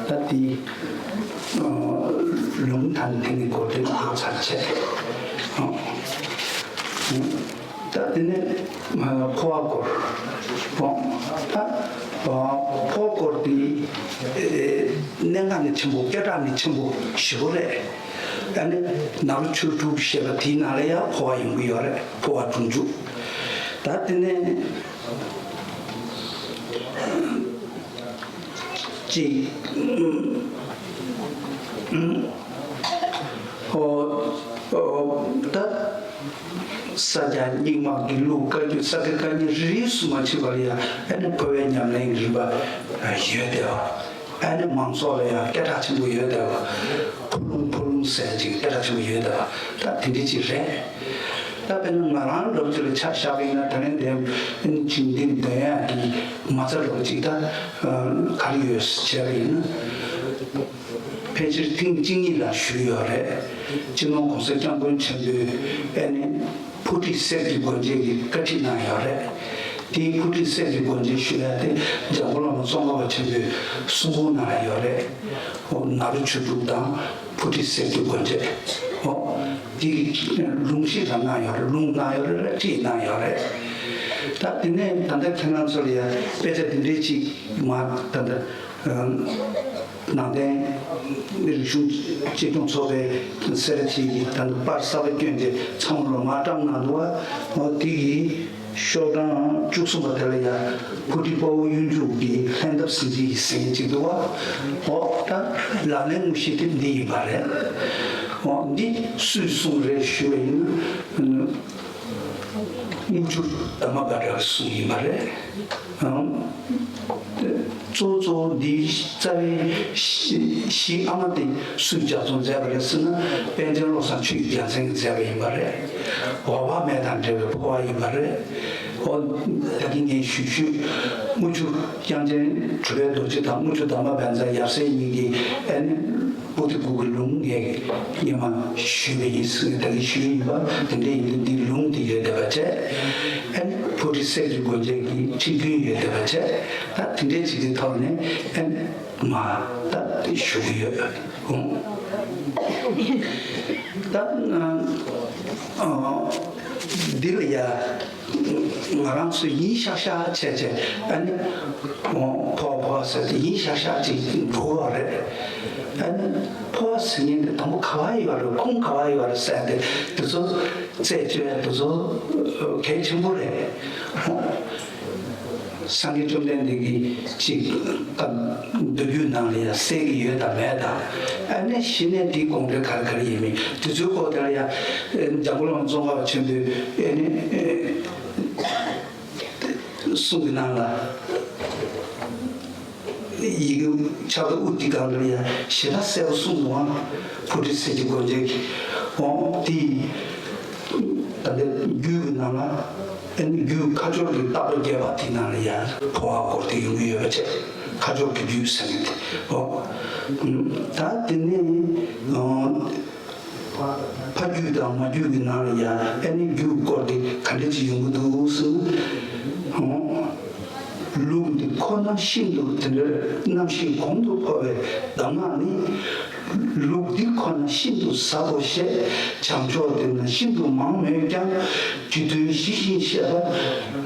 ད་དེ་ལུང་དང་དེ་ནི་གོ་བདེ་ལྷག་ཚར་བྱས། ད་དེ་ནས་འཕོ་བ་སྐོར། ད་འཕོ་བ་སྐོར་དེ་གནད་འགག་ནི་ཆེན་པོ། སྐད་གྲགས་ནི་ཆེན་པོ་ཞེ་པོ་རེད། ཨ་ནི་ནཱ་རོ་ཆོས་དྲུག་ཞེས་པ་དེའི་ནང་ལ་ཡང་འཕོ་བ་ཡོང་གི་ཡོད་རེད། འཕོ་བ་སྒྲུབ་འཇུག་ད་དེ་ནས་ཅིག་ཨོ་ཨོ་ད་ས་སྐྱ་རྙིང་མ་གི་ལུགས་བཀའ་བརྒྱུད་ས་དགེ་བཀའ་རྙིང་རིས་སུ་མ་ཆད་པར་ཡང་ཨ་ནི་འཕོ་བའི་ཉམས་ལེན་གྱི་རིམ་པ་ཡོད་བསྡད་པ། ཨ་ནི་མང་ཚོགས་ལ་ཡང་སྐད་གྲགས་ཆེན་པོ་ཡོད་བསྡད་པ། འཕོ་ལུང་འཕོ་ལུང་ཟེར་ཅིག་སྐད་གྲགས་ཆེན་པོ་ཡོད་བསྡད་པ། ད་དེ་འདྲ་ཅིག་རེད། ད་དཔེར་ན་ང་རང་ལོ་ཅིག་ལ་ཆ་བཞག་པ་ཡིན་ན། ད་ལན་དེ་ཅིག་འདི་འདོན་ཡག་གི་མ་རྩ་ལོ་ཅིག་ད་ག་རེ་ཡོད་བྱས་པ་ཡིན་ན། ཕལ་ཆེར་ཐེངས་གཅིག་གཉིས་ལ་ཞུས་ཡོད་རེད། སྤྱི་ནོར་༸གོང་ས་༸སྐྱབས་མགོན་ཆེན་པོས་ཨ་ནི་ཕོ་བྲིས་གསེར་གྱི་སྒོ་འབྱེད་ཀྱི་བཀའ་ཁྲིད་གནང་ཡོད་རེད། དེའི་ཕོ་བྲིས་གསེར་གྱི་སྒོ་འབྱེད་ཞུ་ཡ་དེ་འཇམ་མགོན་བླ་མ་ཙོང་ཁ་པ་ཆེན་པོས་གསུང་འབུམ་ནང་ལ་ཡོད་རེད། འོ་ནཱ་རོ་ཆོས་དྲུག་དང་ཕོ་བྲིས་གསེར་གྱི་སྒོ་འབྱེད། འོ་དེའི་ལུང་བཞི་རང་གནང་ཡོད་རེད། ལུང་གནང་ཡོད་རེད། ཁྲིད་གནང་ཡོད་རེད། ད་དེ་ནས་ད་ལྟ་ཁྱེད་རང་ཚོ་ལ་ཡ་དཔེ་ཆ་འདི་འདྲའི་ཅིག་མ་ད་ལྟ། ནང་བསྟན་རིག་གཞུང་གཅེས་སྐྱོང་ཚོགས་པའི་སེར་བྱེས་ཀྱིས་ད་ནི་པར་གསར་པ་བསྐྱོན་ཏེ་ཚང་མ་ལ་མར་བཀྲམ་གནང་འདུག་བ། འོ་དེ་གི་ཤོག་གྲངས་བཅུ་གསུམ་པ་དེ་ལ་ཡང་ཕོ་བྲིས་དཔའ་བོ་གཡུ་འབྲུག་གི་ལྷན་ཐབས་ཟིན་བྲིས་ཀྱི་ཟིན་ཅིག་འདུག་བ། འོ་ད་ལག་ལེན་དངོས་གཞི་དེ་འདི་ཡིན་པ་རེད། འོ་འདི་སུས་གསུངས་རེད་ཞུས་པ་ཡིན་ན། དངུལ་ཆུ་དར་མ་དཔལ་གྲགས་ཀྱིས་གསུངས་ཡིན་པ་རེད། ཨང་། གཙོ་བོ་གཙོ་བོ་འདིའི་རྩ་བའི་གཞི་གཞི་ཨ་མ་དེ་སུས་ལྗགས་རྩོམ་མཛད་པ་རེད་ཟེར་ན། པཎ་ཆེན་བློ་བཟང་ཆོས་ཀྱི་རྒྱལ་མཚན་གྱིས་མཛད་པ་ཡིན་པ་རེད། འོག་མ་མེ་དང་འབྲེལ་བའི་འཕོ་བ་ཡིན་པ་རེད། འོ་ད་གིན་ངས་ཞུས་ཞུས། དངུལ་ཆུ་དབྱངས་ཅན་གྲུབ་པའི་རྡོ་རྗེ་དང་དངུལ་ཆུ་དར་མ་བཛྲ་ཡབ་སྲས་གཉིས་ཀྱིས་ཨ་ནི། པོ་ཏི་གུ་གི་ལུང་ངས་སྔོན་མ་ཞུས་པ་ཡིན་ཟེར། ད་གིན་ཞུས་ཡིན་པ་དེ་འདྲ་ཡིན་དུས་འདིའི་ལུང་དེ་ཡོད་བསྡད་པ་བྱས། ཨ་ནི་ཕོ་བྲིས་གསེར་གྱི་སྒོ་འབྱེད་ཀྱི་ཁྲིད་རྒྱུན་ཡོད་བསྡད་པ་བྱས། ད་དེ་འདྲའི་ཅིག་གི་ཐོག་ནས་ཨ་ནི་མ་ད་དེ་ཞུ་གི་ཡོད། ཨང་། ད་ཨ་འདི་ལ་ཡ། ང་རང་ཚོ་ཡིན་ཤག་ཤག་བྱས་བྱས་ཨ་ནི། འཕོ་བ་འཕོ་བ་ཟེར་ཏེ་ཡིན་ཤག་ཤག་ཅིག་འགྲོ་བ་རེད། ཨ་ནི་འཕོ་བ་ཟེར་མཁན་དེ་དང་པོ་ག་བ་ཡོད་རེད། ཁུངས་ག་བ་ཡོད་རེད་ཟེར་ཏེ་དེ་ཚོ་རྩད་གཅོད་ཡ་དེ་ཚོ་གལ་ཆེན་པོ་རེད། སངས་རྒྱས་བཅོམ་ལྡན་འདས་ཀྱིས་ཅིག་མདོ་རྒྱུད་ནང་ལ་ཡང་གསལ་གྱི་ཡོད་དམ་མེད་དམ། ཨ་ནི་གཞི་ནས་འདིའི་དགོངས་འགྲེལ་ག་རེ་ག་རེ་ཡིན་མིན་དེ་ཚོའི་སྐོར་དེ་ལ་ཡང་འཇམ་མགོན་བླ་མ་ཙོང་ཁ་པ་ཆེན་པོས་ཨ་ནི་གསུང་གི་ནང་ལ་ཡི་གེ་ཕྱག་རྡོར་དབུ་འདི་སྒང་ལ་ཡང་ཞེ་དྲག་གསལ་པོ་གསུངས་འདུག་ཨང་། ཕོ་བྲིས་གསེར་གྱི་སྒོ་འབྱེད་ཀྱི། འོ་དེ་ད་ལྟ་རྒྱུད་ཀྱི་ནང་ལ། ཨ་ནི་རྒྱུད་ཁ་སྦྱོར་གྱི་བརྟག་པ་རྒྱས་པ་དེ་ནང་ལ་ཡང་འཕོ་བ་སྐོར་དེ་ཡོང་གི་ཡོད་པ་བྱས། ཁ་སྦྱོར་གྱི་རྒྱུད་ཟེར་མཁན་དེ། འོ། ད་དེ་ནས་ཨ། ཕ་རྒྱུད་དང་མ་རྒྱུད་ཀྱི་ནང་ལ་ཡང་ཨ་ནི་རྒྱུད་སྐོར་དེ་ག་འདྲ་ཅིག་ཡོང་གི་འདུག་ཟེར་ན། ལུགས་འདི་ཁོ་ན་ཤིན་ཏུ་དེ་འདྲའི་རྣམ་ཤེས་གོང་དུ་འཕོ་བའི་གདམས་ངག་ནི། ལུགས་འདི་ཁོ་ན་ཤིན་ཏུ་ཟབ་བོ་ཞེས། བྱང་ཕྱོགས་དེ་ན་ཤིན་ཏུ་མང་མོད་ཀྱང་། རྒྱུད་དོན་ཞི་ཞིང་གཤེགས་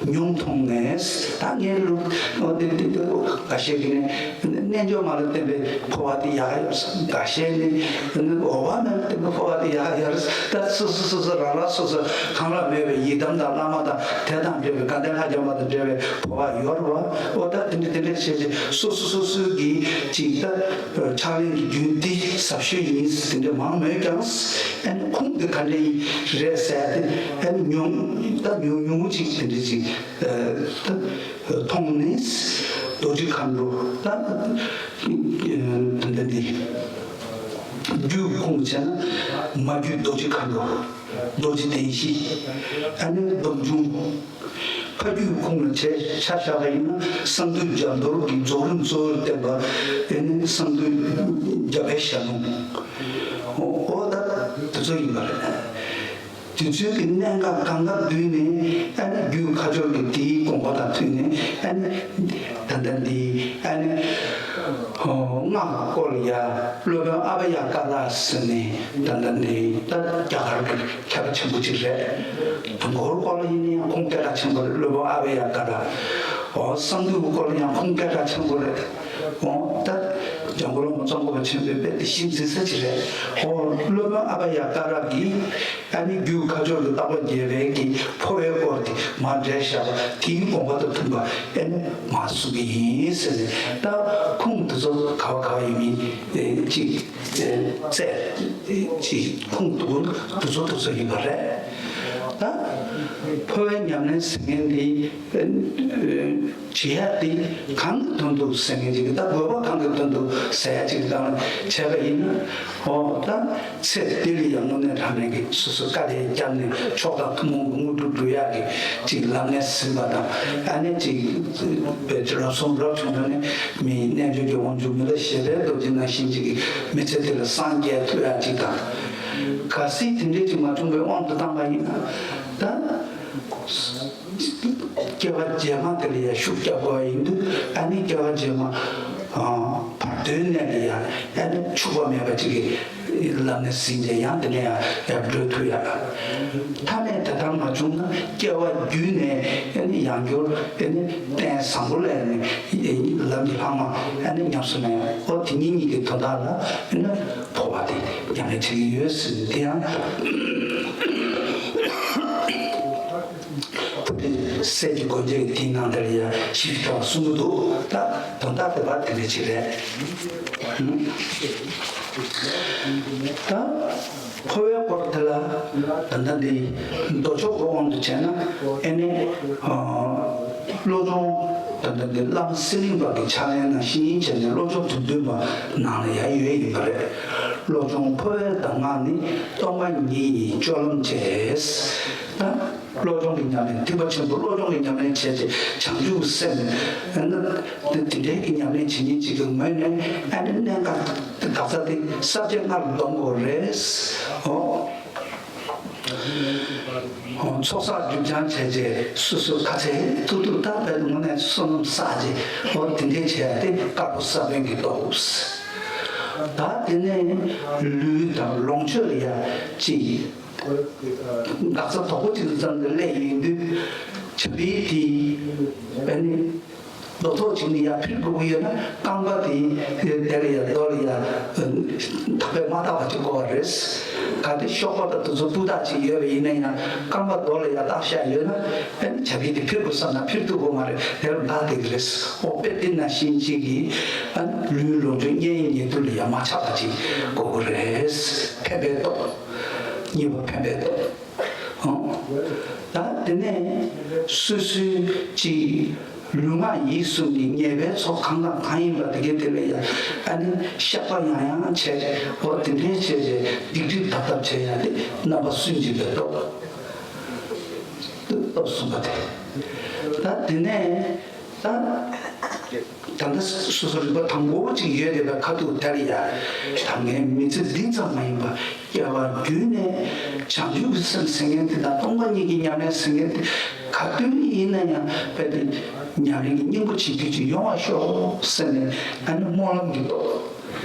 པ་མྱོང་མཐོང་ནས། ད་ངའི་ལུགས་འོ་དེ་དེ་དེ་འགའ་ཤས་ཀྱིས་ནི་རྣལ་འབྱོར་མ་ལ་བརྟེན་པའི་འཕོ་བ་དེ་ཡག་ཡོད་ཟེར། འགའ་ཤས་ནི་འོག་མ་མ་ལ་བརྟེན་པའི་འཕོ་བ་དེ་ཡག་ཡོད་ཟེར། ད་སོ་སོ་སོ་སོ་རང་རང་སོ་སོ་གང་ལ་མོས་པའི་ཡི་དམ་དང་བླ་མ་དང་དེ་དང་འབྲེལ་བའི་དགའ་ལྡན་ལྷ་བརྒྱ་མ་དང་འབྲེལ་བའི་འཕོ་བ་ཡོད་རེད་བ། འོ་ད་དེ་འདྲ་དེ་འདྲ་བྱས་ཏེ་སོ་སོ་སོ་སོའི་གི་ཅིག་ད་ཕྱག་ལེན་གྱི་རྒྱུན་འདི་ཟབ་ཤོས་ཡིན་ཟེར་དེ་འདྲ་མང་མོད་ཀྱང་། ཨ་ནི་ཁུངས་དེ་ག་འདྲ་ཡིན་རེད་ཟེར་ཏེ་ཨ་ནི་ཉུང་ད་ཉུང་ཉུང་ཅིག་དེ་འདྲ་ཅིག་ད་མཐོང་ནས་རྡོ་རྗེ་མཁའ་འགྲོ་ད་དེ་འདྲ་འདི་རྒྱུད་ཁུངས་བྱས་ན་མ་རྒྱུད་རྡོ་རྗེ་མཁའ་འགྲོ། རྡོ་རྗེ་གདན་བཞི། ཨ་ནི་སྡོམ་འབྱུང་། ཕ་རྒྱུད་ཁུངས་ལ་བྱས་ཆ་བཞག་པ་ཡིན་ན་གསང་འདུས་རྒྱ་མདོ་གི་རྫོགས་རིམ་གཙོ་བོར་བསྟན་པ། ཨ་ནི་གསང་འདུས་རྒྱ་བལ་ཞལ་ལུང་། འོ་ད་དེ་ཚོ་ཡིན་པ་རེད། དེ་ཚོའི་གི་གནད་འགག་གང་ག་བསྡུས་ནས་ཨ་ནི་རྒྱུད་ཁ་སྦྱོར་གྱི་དེའི་དགོངས་པ་དང་མཐུན་ནས་ཨ་ནི་ད་ལྟ་འདི་ཨ་ནི་སྔགས་སྐོར་ལ་ཡ་སློབ་དཔོན་ཨ་བྷ་ཡ་ཀ་ར་ཟེར་ནས་ད་ལྟ་འདི་ད་རྒྱ་གར་གྱི་མཁས་པ་ཆེན་པོ་ཅིག་རེད། དུས་འཁོར་སྐོར་ལ་ཡིན་ན་ཡང་ཁུངས་སྐད་གྲགས་ཆེན་པོ་རེད། སློབ་དཔོན་ཨ་བྷ་ཡ་ཀ་ར། འོ་གསང་འདུས་སྐོར་ལ་ཡང་ཁུངས་སྐད་གྲགས་ཆེན་པོ་རེད། འོ་ད་འཇམ་མགོན་བླ་མ་ཙོང་ཁ་པ་ཆེན་པོའི་དཔེ་དེ་གཞི་འཛིན་ས་ཅིག་རེད། འོ་སློབ་དཔོན་ཨ་བྷ་ཡ་ཀ་ར་གིས་ཨ་ནི་རྒྱུད་ཁ་སྦྱོར་གྱི་བརྟག་པ་རྒྱས་པའི་གི་འཕོ་བའི་སྐོར་དེ་མར་འགྲེལ་བཞག་པ་དེའི་དགོངས་པ་དང་མཐུན་པ་ཨ་ནི་མར་གསུང་གི་ཡིན་ཟེར་ནས། ད་ཁུངས་དེ་ཚོ་ག་བ་ག་བ་ཡིན་མིན་ཅིག་བཙལ་ཅིག་ཁུངས་དེ་ཚོ་དེ་ཚོ་ཡིན་པ་རེད། ད་འཕོ་བའི་ཉམས་ལེན་ཟེར་མཁན་འདི་བྱེད་ཡ་དེ་གང་གི་དོན་དུ་ཟེར་མཁན་ཅིག་ད་དགོས་པ་གང་གི་དོན་དུ་ཟེར་ཡ་ཅིག་དང་བྱས་པ་ཡིན་ན། འོ་ད་ཚེ་འདི་ལ་ཡང་དངོས་གནས་དྲང་གནས་ཀྱི་སོ་སོ་དཀའ་ལས་བརྒྱབ་ནས་མཆོག་དང་ཐུན་མོང་གི་དངོས་གྲུབ་སྒྲུབ་ཡག་གི་ཅིག་ལམ་སྣེ་ཟིན་པ་དང་། ཨ་ནི་ཅིག་བའི་ལམ་སྲོལ་རབ་བྱུང་དུ་ནི་མིའི་རྣལ་འབྱོར་གྱི་དབང་ཕྱུག་མི་ལ་ཞེ་བའི་རྡོ་རྗེ་ནང་བཞིན་ཅིག་གི་མི་ཚེ་འདི་ལ་སངས་རྒྱས་ཐུབ་ཡག་ཅིག་དང་། གལ་སྲིད་དེ་འདྲས་ཅིག་མ་བྱུང་བའི་དབང་དུ་བཏང་བ་ཡིན་ན་ད། སྐྱེ་བ་རྗེས་མ་དེ་ལ་ཡང་ཤུགས་རྒྱག་དགོས་པ་ཡིན་དུས། ཨ་ནི་སྐྱེ་བ་རྗེས་མ་ཨ་བར་དོའི་གནས་ལ་ཡང་ཨ་ནི་འཆུག་པ་མེད་པ་ཅིག་གི་ལམ་ནས་ཟིན་བྱས་ཡང་དེ་ནས་ཡང་ཡར་བགྲོད་ཐུབ་ཡ། ཐ་མས་དེ་ལྟར་མ་བྱུང་ན་སྐྱེ་བ་བརྒྱུད་ནས་ཨ་ནི་ཡང་བསྐྱར་ཨ་ནི་རྟེན་བཟང་པོ་ལ་ཨ་ནི་ལམ་གྱི་ལྷག་མ་ཨ་ནི་ཉམས་སུ་ལེན། ཨོ་དེ་ཉིད་གཉིས་ཀྱི་དོན་དག་ལ་ཨ་ནི་འཕོ་བ་དེ་ཉམས་ལེན་བྱེད་ཀྱི་ཡོད་ཟེར་ནས། དེ་ཡང་སེམས་ཀྱི་སྒོ་འབྱེད་ཀྱི་དེའི་ནང་དེར་ཡང་ཞིབ་ཕྲ་བ་གསུང་གི་འདུག་ད་དོན་དག་དེ་བར་དེ་འདྲ་ཅིག་རེད། ད་འཕོ་བའི་སྐོར་དེ་ལ་ད་ལྟ་འདི་མདོ་ཕྱོགས་ཀྱི་དབང་དུ་བྱས་ན་ཨེ་ནི་བློ་སྦྱོང་ད་ལྟ་འདི་བླ་མ་གསེར་གླིང་པ་གི་ཕྱག་ལེན་ནང་བཞིན་བྱས་ནས་བློ་སྦྱོང་དོན་བདུན་པ་ནང་ལ་ཡང་ཡོད་ཡིན་པ་རེད། བློ་སྦྱོང་འཕོ་བའི་གདམས་ངག་ནི། སྟོང་པ་ཉིད་ཡིན་སྤྱོད་ལམ་བྱེད། ད། བློ་སྦྱོང་གི་ཉམས་ལེན། ཐེག་པ་ཆེན་པོའི་བློ་སྦྱོང་གི་ཉམས་ལེན་བྱས་ཏེ་བྱང་ཆུབ་སེམས་ན་དེ་འདྲའི་གི་ཉམས་ལེན་བྱེད་མཁན་ཅིག་གི་ངོས་ནས་ཨ་ནི་གནད་འགག་འགག་རྩ་དེ་ས་བཅད་ལྔ་ལ་སྡོམ་དགོས་རེད། འོ། འོ་ཚོགས་བསགས་སྒྲིབ་སྦྱང་བྱས་རྗེས་སོ་སོའི་ཁ་ཚད་ཐུབ་ཐུབ་ད་བས་དངོས་གནས་བསོད་ནམས་བསགས་རྗེས་འོ་དེ་འདྲའི་བྱས་ཡ་དེ་དཀར་པོ་ས་བོན་གྱི་ཏོག་ད་དེ་ནས་ལུས་དང་ལོངས་སྤྱོད་ལ་ཡ་ཅིག་འགག་རྩ་དོག་པོ་ཅིག་ཙམ་དུ་སླེབས་ཡོང་དུས་བྱ་ཕིའི་དེ་ཨ་ནི་རྡོ་ཐོག་ཅིག་ནས་ཡར་འཕུར་དགོས་ཀྱི་ཡོད་ན་རྐང་པ་དེ་དེ་ལ་ཡར་རྡོ་ལ་ཡར་ཐག་པས་མ་བཏགས་པ་ཅིག་དགོས་པ་རེད། གལ་ཏེ་གཤོག་པ་དང་དེ་ཚོ་སྤུས་དག་ཅིག་ཡོད་པ་ཡིན་ན་ཡང་རྐང་པ་རྡོ་ལ་ཡར་བཏགས་བཞག་ཡོད་ན་ཨ་ནི་བྱ་ཕི་དེ་འཕུར་དགོས་བསམ་ན་འཕུར་ཐུབ་ཀྱི་མ་རེད། དེ་ལ་འགག་བསྡད་ཀྱི་རེད། འོ་དཔེ་དེ་ནང་བཞིན་ཅིག་གིས་ཨ་ནི་ལུས་ལོངས་སྤྱོད་གཉེན་ཉེ་དུ་ལ་ཡར་མ་ཆགས་པ་ཅིག་དགོས་ཀྱི་རེད། ཕན་པའི་སྟོབས། གཉིས་པ་ཕན་པའི་སྟོབས། ད་དེ་ནས་སོ་སོའི་ཅིག་ལུས་ངག་ཡིད་གསུམ་གྱི་ཉེས་པའི་ཚོགས་གང་དང་གང་ཡིན་པ་དེ་གའི་དེ་ལ་ཡང་ཨ་ནི་བཤགས་པ་ཡང་ཡང་བྱས། འོ་དེ་འདྲའི་བྱས་རྗེས་སྡིག་སྒྲིབ་དག་དག་བྱས་ཡ་དེ་རྣམ་པ་སུན་འབྱིན་པའི་སྟོབས། སྟོབས་གསུམ་པ་དེ། ད་དེ་ནས་ད། ད་ལྟ་སོ་སོ་རིག་པ་དང་པོ་ཅིག་ཡོད་བསྡད་པའི་ཁ་ཐུག་དེ་ལ་ཡ། ད་ངའི་མི་ཚེ་འདི་ཙམ་མ་ཡིན་པར་སྐྱེ་བ་བརྒྱུད་ནས་བྱང་ཆུབ་ཀྱི་སེམས་ཟེར་མཁན་དེ་དང་སྟོང་པ་ཉིད་ཀྱི་ཉམས་ལེན་ཟེར་མཁན་དེ་ག་དུས་ཡིན་ན་ཡང་རྦད་དེ་ཉམས་ལེན་གྱི་སྙིང་པོ་བྱེད་རྒྱུ་ཅིག་ཡོང་བར་ཤོག་ཟེར་ནས། ཨ་ནི་སྨོན་ལམ་གྱི་སྟོབས།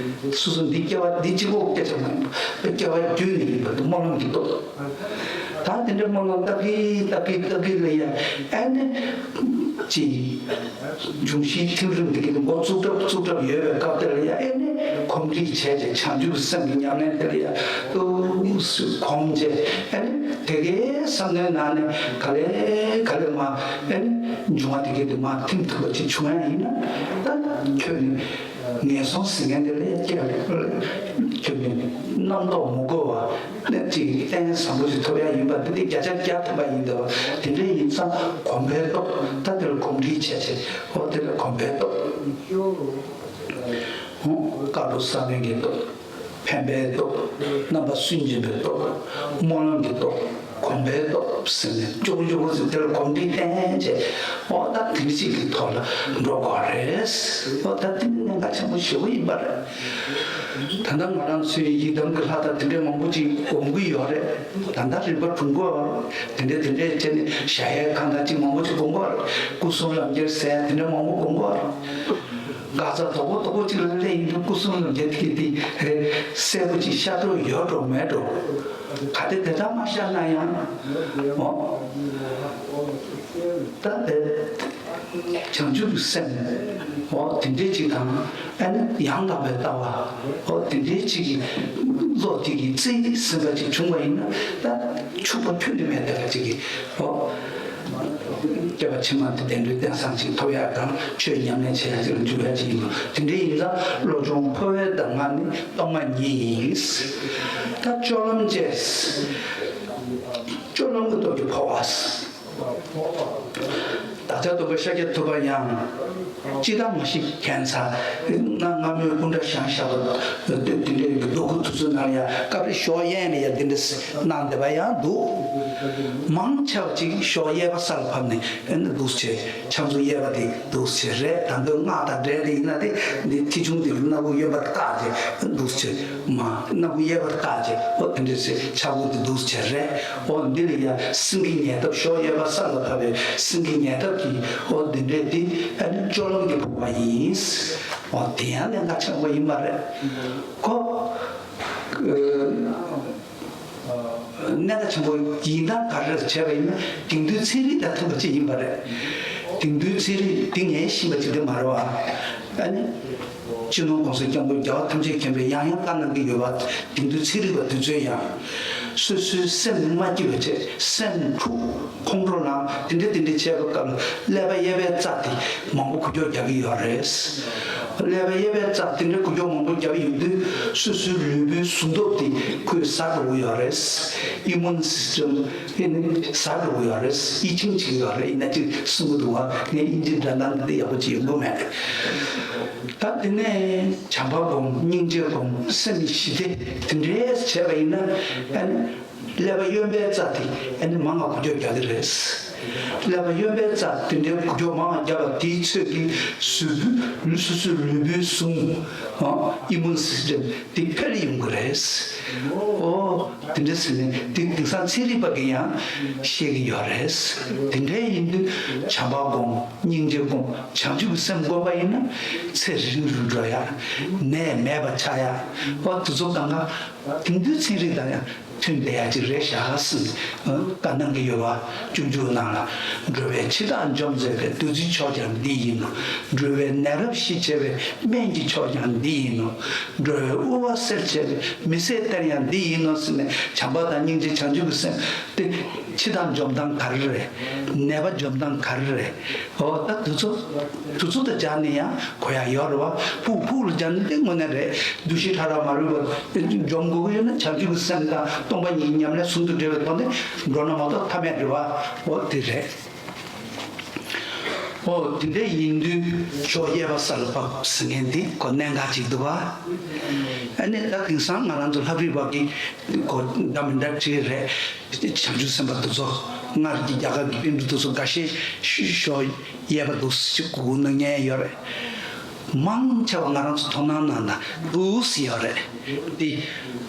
སོ་སོ་འདི་སྐྱེ་བ་འདི་གཅིག་པོ་སྐད་ཆ་མ་ཡིན་པ། སྐྱེ་བ་བརྒྱུད་ནས་ཡིན་པ་དེ་སྨོན་ལམ་གྱི་སྟོབས། ད་དེ་འདྲའི་སྨོན་ལམ་བཏབ་གི་བཏབ་གི་བཏབ་གི་ལ་ཡ། ཨ་ནི་ཅིག་འབྱུང་བཞིའི་ཐིམ་རིམ་འདི་གི་འགོ་བཙུགས་གྲབས་བཙུགས་གྲབས་ཡོད་པའི་སྐབས་དེ་ལ་ཡ། ཨ་ནི་གོམས་འདྲིས་བྱས་ཏེ་བྱང་ཆུབ་སེམས་ཀྱི་ཉམས་ལེན་དེ་ལ་ཡ་ཏོག་ཙམ་གོམས་བྱས། ཨ་ནི་དེ་གའི་བསམ་བློའི་ནང་ནས་ག་ལེ་ག་ལེ་མར་ཨ་ནི་འབྱུང་བ་དེ་གའི་དེ་མར་ཐིམ་ཐུབ་པ་ཅིག་བྱུང་ཡ་ཡིན་ན། ད་ཁྱོད་ནི་ངན་སོང་ཟེར་མཁན་དེ་ལས་སྐྱེ་ཁྱོད་ནི་རྣམ་རྟོག་མི་དགོས་པ་ནས་ཅིག་རྟེན་བཟང་པོ་ཞིག་ཐོབ་ཡ་ཡིན་པ་འདི་ནི་བརྒྱ་ཆ་བརྒྱ་ཐམ་པ་ཡིན་འདུག་དེ་འདྲ་ཡིན་ཙང་གོམས་པའི་སྟོབས། ད་དེ་ལ་གོམས་འདྲིས་བྱས་བྱས། འོ་དེ་ལ་གོམས་པའི་སྟོབས། ཧུ། དཀར་པོ་བསམ་ཡས་ཀྱི་སྟོབས། ཕན་པའི་སྟོབས། རྣམ་པ་སུན་འབྱིན་པའི་སྟོབས། སྨོན་ལམ་གྱི་སྟོབས། གོམས་པའི་སྟོབས་ཟེར་ནས་ཅོག་ཅོག་ཟེར་དེ་ལ་གོམས་འདྲིས་བསྟེན་བྱས། འོ་ད་དེ་འདྲ་ཅིག་གི་ཐོག་ལ་འགྲོ་དགོས་རེད། འོ་ད་དེ་ནི་གནད་འགག་ཆེན་པོ་ཞེ་པོ་ཡིན་པ་རེད། ད་ལྟ་ང་རང་ཚོའི་ཡི་དམ་གྱི་ལྷ་དང་དེ་འདྲའི་མང་པོ་ཅིག་སྒོམ་གྱི་ཡོད་རེད། ད་ལྟ་རིམ་པ་སྒྲུང་གི་ཡོད་རེད། དེ་འདྲ་དེ་འདྲ་བྱས་ནས་གཞལ་ཡས་ཁང་དང་ཅིག་མང་པོ་ཅིག་སྒོམ་གྱི་ཡོད་རེད། སྐུ་གསུམ་ལམ་ཁྱེར་ཟེར་དེ་འདྲ་མང་པོ་སྒོམ་གྱི་ཡོད་རེད། དགའ་ཚོར་དོག་པོ་དོག་པོ་ཅིག་ལ་སླེབས་ཡིན་དུས་སྐུ་གསུམ་ལ་འགྱེད་ཀྱི་དེ་རེད། གསལ་པོ་ཅིག་ཤར་འགྲོ་ཡོད་འགྲོ་མེད་འགྲོ། ག་དེ་དེ་ལྟར་མ་ཤར་ན་ཡང་། འོ། ད་དེ་བྱང་ཆུབ་ཀྱི་སེམས། འོ་དེ་འདྲའི་ཅིག་དང་། ཨ་ནི་ཡང་དག་པའི་ལྟ་བ། འོ་དེ་འདྲའི་ཅིག་གི་བློ་དེ་གི་རྩིས་ཟིན་པ་ཅིག་བྱུང་བ་ཡིན་ན། ད་ཕྱུག་པོ་ཁྱོན་ནས་མེད་བསྡད་པ་ཅིག་གི། འོ། སྐྱེ་བ་ཕྱི་མ་དེ་བདེ་འགྲོའི་རྟེན་བཟང་ཅིག་ཐོབ་ཡག་དང་། ཆོས་ཉམས་ལེན་བྱེད་ཡག་ཅིག་ལ་འཇུག་ཡག་ཅིག་ཡིན་པ། དེ་འདྲ་ཡིན་ཙང་བློ་སྦྱོང་འཕོ་བའི་གདམས་ངག་ནི་སྟོང་པ་ཉིད་ཡིན། ད་སྤྱོད་ལམ་བཅས། སྤྱོད་ལམ་གྱི་སྟོབས་ཀྱིས་འཕོ་བ། བདག་ཅག་སྟོན་པ་ཤཱཀྱ་ཐུབ་པ་ཡང་། ཅི་ལྟར་མ་ཤི་ཁྱད་མཚར། གནའ་སྔ་མོའི་སྐུ་འདྲ་ཞིང་ཤར་བ་དེ་འདྲའི་རྡོ་སྐུ་དེ་ཚོའི་ནང་ཡང་སྐབས་རེ་ཞོགས་གཡས་ནས་ཡང་དེ་འདྲ་གནང་བསྡད་པ་ཡང་འདུག་མང་ཆེ་བ་ཅིག་ཞོགས་གཡས་པ་ས་ལ་ཕབ་ནས་ཨེ་ནི་འདུག་སེ་བྱས། ཕྱག་མཛུབ་གཡས་པ་དེ་འདུག་སེ་བྱས་རེད། ད་འདོད་སྔགས་དང་འབྲེལ་ཏེ་ཡིན་ན་དེ་འདི་མཐིལ་ཆུང་དེ་སྣ་བུག་གཡོན་པ་བཀག་བྱས་འདུག་སེ་བྱས། མ་སྣ་བུག་གཡས་པ་བཀག་བྱས། འོ་དེ་འདྲ་སེ་ཕྱག་མཛུབ་དེ་འདུག་སེ་བྱས་རེད། འོ་འདི་ལ་ཡ་སེང་གེ་ཉལ་ཐབས། ཞོགས་གཡས་པ་ས་ལ་ཕབ་པའི་སེང་གེ་ཉལ་ཐབས་ཀྱིས། འོ་འདི་འདྲས་དེ་ཨ་ནི་སྤྱོད་ལམ་གྱི་འཕོ་བ་ཡིན། འོ་དེ་ཡང་གནད་འགག་ཆེན་པོ་ཡིན་པ་རེད། ཁོ། གནད་འགག་ཆེན་པོ་ཡིན་སྟངས་ག་རེ་རེད་བྱས་པ་ཡིན་ན། དེང་དུས་ཚན་རིག་དང་མཐུན་པ་ཅིག་ཡིན་པ་རེད། དེང་དུས་ཚན་རིག་འདི་ངས་ཤེས་པ་ཅིག་འདི་མ་རེད་བ། ཨ་ནི། སྤྱི་ནོར་༸གོང་ས་༸སྐྱབས་མགོན་རྒྱལ་བ་ཐམས་ཅད་མཁྱེན་པས་ཡང་ཡང་བཀའ་གནང་གི་ཡོད་པ། དེང་དུས་ཚན་རིག་པ་དེ་ཚོས་ཡང་། སོ་སོའི་སེམས་མ་སྐྱིད་པ་བྱས། སེམས་འཁྲུག་ཁོང་ཁྲོ་ལངས། དེ་འདྲ་དེ་འདྲ་བྱས་པའི་སྐབས་ལ་ཀླད་པ་གཡས་པའི་རྩ་དེ་མང་པོ་འགུལ་སྐྱོད་རྒྱག་གི་ཡོད་རེད། ཀླད་པ་གཡས་པའི་རྩ་དེ་འདྲ་འགུལ་སྐྱོད་མང་པོ་རྒྱག་གི་ཡོད་དུས། སོ་སོའི་ལུས་པོའི་གཟུངས་སྟོབས་དེ་ཁོས་ཟ་འགྲོ་གི་ཡོད་རེད། Immune system ཨེ་ནི་ཟ་འགྲོ་གི་ཡོད་རེད། ཡིད་ཆེས་བྱེད་ཀྱི་ཡོད་རེད། ཡིན་ན་ཅིག་གསུང་གི་འདུག་བ། ངས་དབྱིན་ཇིའི་སྒྲ་གདངས་འདི་ཡག་པོ་ཅིག་ཡོང་གི་མེད། ད་དེ་ནས་བྱམས་པ་སྒོམ། སྙིང་རྗེ་སྒོམ། སེམས་ཞི་བདེ་དེ་འདྲས་བྱས་པ་ཡིན་ན། ཨ་ནི་ཀླད་པ་གཡོན་པའི་རྩ་དེ་ཨ་ནི་མང་བ་འགུལ་སྐྱོད་རྒྱག་གི་རེད། ཀླད་པ་གཡོན་པའི་རྩ་དེ་འདྲའི་འགུལ་སྐྱོད་མང་བ་བརྒྱབ་པ་དེའི་ཚོད་ཀྱིས་གཟུགས་པོའི་ལུས། སོ་སོའི་ལུས་པོའི་གཟུངས། ཨ། Immune system དེ་འཕེལ་ཡོང་གི་རེད། ཨོ། དེ་འདྲ་ཟེར་ནས་དེ་དེང་སང་ཚན་རིག་པ་གིས་ཡང་བཤད་ཀྱི་ཡོད་རེད། དེ་འདྲ་ཡིན་དུས་བྱམས་པ་སྒོམ། སྙིང་རྗེ་སྒོམ། བྱང་ཆུབ་ཀྱི་སེམས་བསྒོམ་པ་ཡིན་ན་ཚེ་རིང་རུ་འགྲོ་ཡ། ནད་མེད་པ་ཆགས་ཡ། ཨོ། དེ་ཚོ་གང་ག་དེང་དུས་ཚན་རིག་དང་ཡང་མཐུན་བསྡད་ཡ་ཅིག་རེད་ཤག་ཟེར་ནས་བཀའ་གནང་གི་ཡོད་པ། སྤྱོད་འཇུག་ནང་ལ། འགྲོ་བའི་འཆི་བདག་འཇོམས་མཛད་པའི། བདུད་རྩིའི་མཆོག་ཀྱང་འདི་ཡིན་ནོ། འགྲོ་བའི་ནད་རབ་ཞི་བྱེད་པའི། སྨན་གྱི་མཆོག་ཀྱང་འདི་ཡིན་ནོ། འགྲོ་བའི་དབུལ་བ་སེལ་བྱེད་པའི། མི་ཟད་གཏེར་ཡང་འདི་ཡིན་ནོ་ཟེར་ནས། བྱམས་པ་དང་སྙིང་རྗེ་བྱང་ཆུབ་ཀྱི་སེམས་དེ་འཆི་བདག་འཇོམས་སྟངས་ག་རེ་རེད། ནད་པ་འཇོམས་སྟངས་ག་རེ་རེད། འོ་ད་དེ་ཚོ། དེ་ཚོ་དང་སྦྱར་ནས་ཡང་གོ་ཡ་ཡོད་རེད་བ། ཕུགས་ཕུགས་ལ་སྦྱར་ན་དེ་དངོས་གནས་རེད། འདུ་ཤེས་ཕྲ་རགས་མ་རུལ་བར་འཇོམས་དགོས་ཀྱི་ཡོད་ན། བྱང་ཆུབ་ཀྱི་སེམས་དང་སྟོང་པ་ཉིད་ཀྱི་ཉམས་ལེན་ཟུང་དུ་འབྲེལ་བའི་ཐོག་ནས་འགྲོ་ན་མ་གཏོགས་ཐབས་མེད་རེད་བ། འོ་དེ་རེད། འོ་དེ་འདྲ་ཡིན་དུས་ཞོགས་གཡས་པ་ས་ལ་བབས་ཟེར་མཁན་དེ་ཁོ་གནད་འགག་ཅིག་འདུག་བ། ཨ་ནི་ད་དེང་སང་ང་རང་ཚོ་ལྷ་བྲིས་པ་གི་གོ་འདྲ་མི་འདྲ་བྲིས་རེད། བྱང་ཆུབ་སེམས་དཔའ་དེ་ཚོ། སྔར་གྱི་རྒྱ་གར་གྱི་པཎ་གྲུབ་དེ་ཚོ་འགའ་ཤས་ཤོ་ཡས་པ་འདུག་ཞིག་གོ་གནང་མཁན་ཡོད་རེད། མང་ཆེ་བ་ང་རང་ཚོ་དོ་སྣང་གནང་ན་འདུག་སེ་ཡོད་རེད། དེ་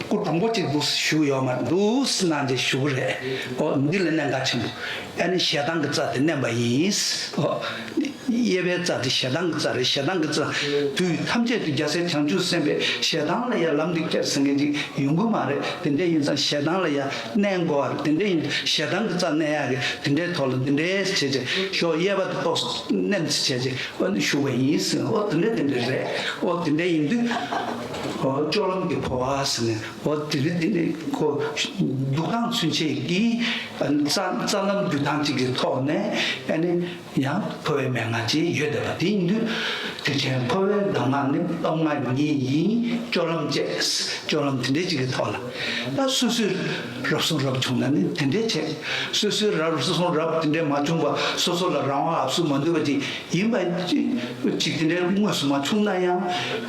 སྐུ་གྲོང་པོ་གཅིག་འདུག་སེ་བཞུགས་ཡོད་མ་རེད། འདུག་སེ་གནང་བྱས་བཞུགས་རེད། ཨོ་འདི་ལ་གནད་འགག་ཆེན་པོ། ཨ་ནི་ཞེ་སྡང་གི་རྩ་དེ་མནན་པ་ཡིན། ཨོ། གཡས་པའི་རྩ་དེ་ཞེ་སྡང་གི་རྩ་རེད། ཞེ་སྡང་གི་རྩ་དུས་ཐམས་ཅད་དུ་རྒྱལ་སྲས་བྱང་ཆུབ་སེམས་དཔས་ཞེ་སྡང་ལ་ཡང་ལམ་འདི་ཁྱེར་ཟེར་མཁན་ཅིག་ཡོང་གི་མ་རེད། དེ་འདྲ་ཡིན་ཙང་ཞེ་སྡང་ལ་ཡང་མནན་དགོས་པ་རེད། དེ་འདྲ་ཡིན་ཞེ་སྡང་གི་རྩ་མནན་ཡག་གི་དེ་འདྲའི་ཐོག་ལ་འདི་འདྲའི་བྱས་བྱས་ཞོག་གཡས་པ་དེ་ཏོག་ཙམ་མནན་ཙམ་བྱས་བྱས་ཨོ་ནི་བཞུགས་པ་ཡིན་ཟེར། ཨོ་དེ་འདྲ་དེ་འདྲ་རེད། ཨོ་དེ་འདྲ་ཡིན་དུས་ཨོ་སྤྱོད་ལམ་གྱི་འཕོ་བ་ཟེར་ནས་ཨོ་དེ་རེད། དེ་འདྲ་ཁོ་འདུག་སྟངས་ཚུན་ཆད་ཀྱི་རྩ་རྩ་ལམ་བརྒྱུད་སྟངས་གཅིག་གི་ཐོག་ནས་ཨ་ནི། ཡང་འཕོ་བའི་མན་ངག་ཅིག་ཡོད་བསྡད་པ་དེ་ཡིན་དུས། དེ་ཕྱིར་འཕོ་བའི་གདམས་ངག་ནི་སྟོབས་ལྔ་ཉིད་ཡིན། སྤྱོད་ལམ་བཅས། སྤྱོད་ལམ་དེ་འདྲའི་ཅིག་གི་ཐོག་ལ། ད་སོ་སོས་རབ་གསུངས་རབ་བྱུང་ན་ནི་དེ་འདྲའི་བྱས། སོ་སོས་རབ་གསུངས་རབ་དེ་འདྲའི་མ་བྱུང་བ་སོ་སོ་ལ་རང་དབང་ཨབ་སུ་མ་འདུས་པ་ཅིག་ཡིན་པ་ཅིག་ཅིག་དེ་འདྲའི་དངོས་སུ་མ་བྱུང་ན་ཡང་།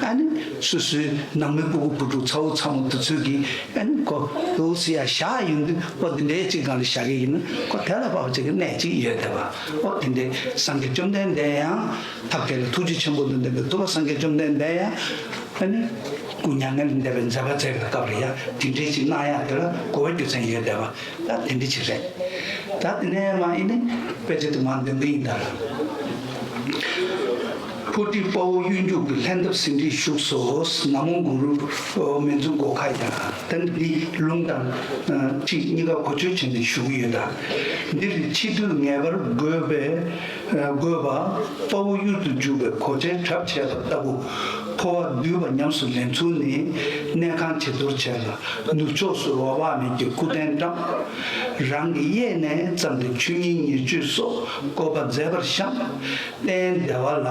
ཨ་ནི་སོ་སོའི་ནང་མི་སྤུ་གུ་བུ་ཕྲུག་ཚ་བོ་ཚ་མོ་དེ་ཚོས་ཀྱིས་ཨ་ནི་ཁོ་འདུག་སེ་ཡ་བཞག་ཡོང་དུས་ཁོ་དེ་འདྲའི་ཅིག་སྒང་ལ་བཞག་གི་ཡིན་ན་ཁོ་དེ་ལ་བབ་ཅིག་གི་གནད་ཅིག་ཡོད་བསྡད་པ། ཨོ་དེ་འདྲའི་སངས་རྒྱས་བཅོམ་ལྡན་འདས་ཡང་ཐབས་མཁས་ལ་ཐུགས་རྗེ་ཆེན་པོ་དང་ལྡན་པའི་ཐུབ་པ་སངས་རྒྱས་བཅོམ་ལྡན་འདས་ཡང་ཨ་ནི་སྐུ་མྱ་ངན་ལས་འདས་པའི་མཛད་པ་མཛད་པའི་སྐབས་ལ་ཡང་དེ་འདྲའི་ཅིག་གནང་ཡག་དེ་ལ་གོ་བའི་རྒྱུ་མཚན་ཡོད་བསྡད་པ། ད་དེ་འདྲ་ཅིག་རེད། ད་དེ་ནས་མ་ཡིན་ནི་དཔེ་ཆ་དེ་མ་འདོན་གི་ཡིན་ད་ར། ཕོ་བྲིས་དཔའ་བོ་གཡུ་འཇུག་གི་ལྷན་ཐབས་ཟིན་བྲིས་བཞུགས་སོ། ན་མོ་གུ་རུ་མན་ཛུ་གོ་ཁ་ཡ། ད་འདི་ལུང་དང་ཁྲིད་གཉིས་ཀ་གོ་ཆོད་བྱས་ནས་ཞུ་གི་ཡོད་ད། འདིར་ཕྱི་དུས་ངེས་པར་དགོས་པའི་དགོས་པ་དཔའ་བོ་གཡུར་དུ་འཇུག་པའི་གོ་ཆའི་གྲབས་བྱས་པ་ལྟ་བུ། འཕོ་བ་འདུས་པ་ཉམས་སུ་ལེན་ཚུལ་ནི། གནས་ཁང་བྱི་དོར་བྱས་ལ་ནུབ་ཕྱོགས་སུ་འོད་དཔག་མེད་ཀྱི་སྐུ་རྟེན་བཀྲམ། རང་གི་གཡས་ནས་བརྩམས་ཏེ་ཆོས་ཉིད་ཉེར་སྤྱོད་སོགས་བཀོད་པ་མཛད་པར་བཤམས། རྟེན་བདེ་བ་ལ་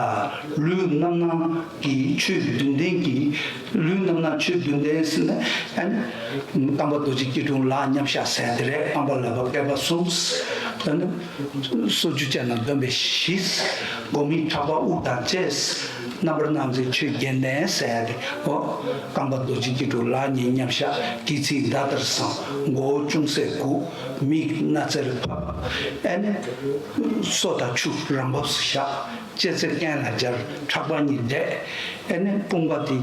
ལུས་རྣམ་སྣང་གི་ཆོས་བདུན་ལྡན་གྱི། ལུས་རྣམ་སྣང་ཆོས་བདུན་ལྡན་ཟེར་ནས་ཨ་ནི་རྐང་པ་རྡོ་རྗེ་སྐྱིལ་ཀྲུང་ལག་མཉམ་བཞག་ཟེར་དེ་རེད། རྐང་པ་ལག་པ་བསྐལ་པ་གསུམ། ཨ་ནི་སོར་བཅུ་ཅན་ལ་འདོན་པའི་བཞི། སྒོ་མིའི་ཕྲག་པ་དབུགས་དང་བཅས། རྣམ་པར་སྣང་མཛད་ཆོས་བརྒྱད་ལྡན་ཟེར་ཡ་དེ། ཨོ། རྐང་པ་རྡོ་རྗེ་སྐྱིལ་ཀྲུང་ལག་གཉིས་མཉམ་བཞག་སྐེ་ཚིགས་མདའ་ལྟར་བཟང་། མགོ་བོ་ཅུང་ཟད་གུག་མིག་སྣ་རྩེར་ཕབ། ཨ་ནི། སོ་དང་ཕྱུགས་རང་བབས་སུ་བཞག་ལྕེ་རྩེ་རྐན་ལ་སྦྱར། ཕྲག་པ་གཉིས་བསྒྲད། ཨ་ནི་དཔུང་པ་དེ་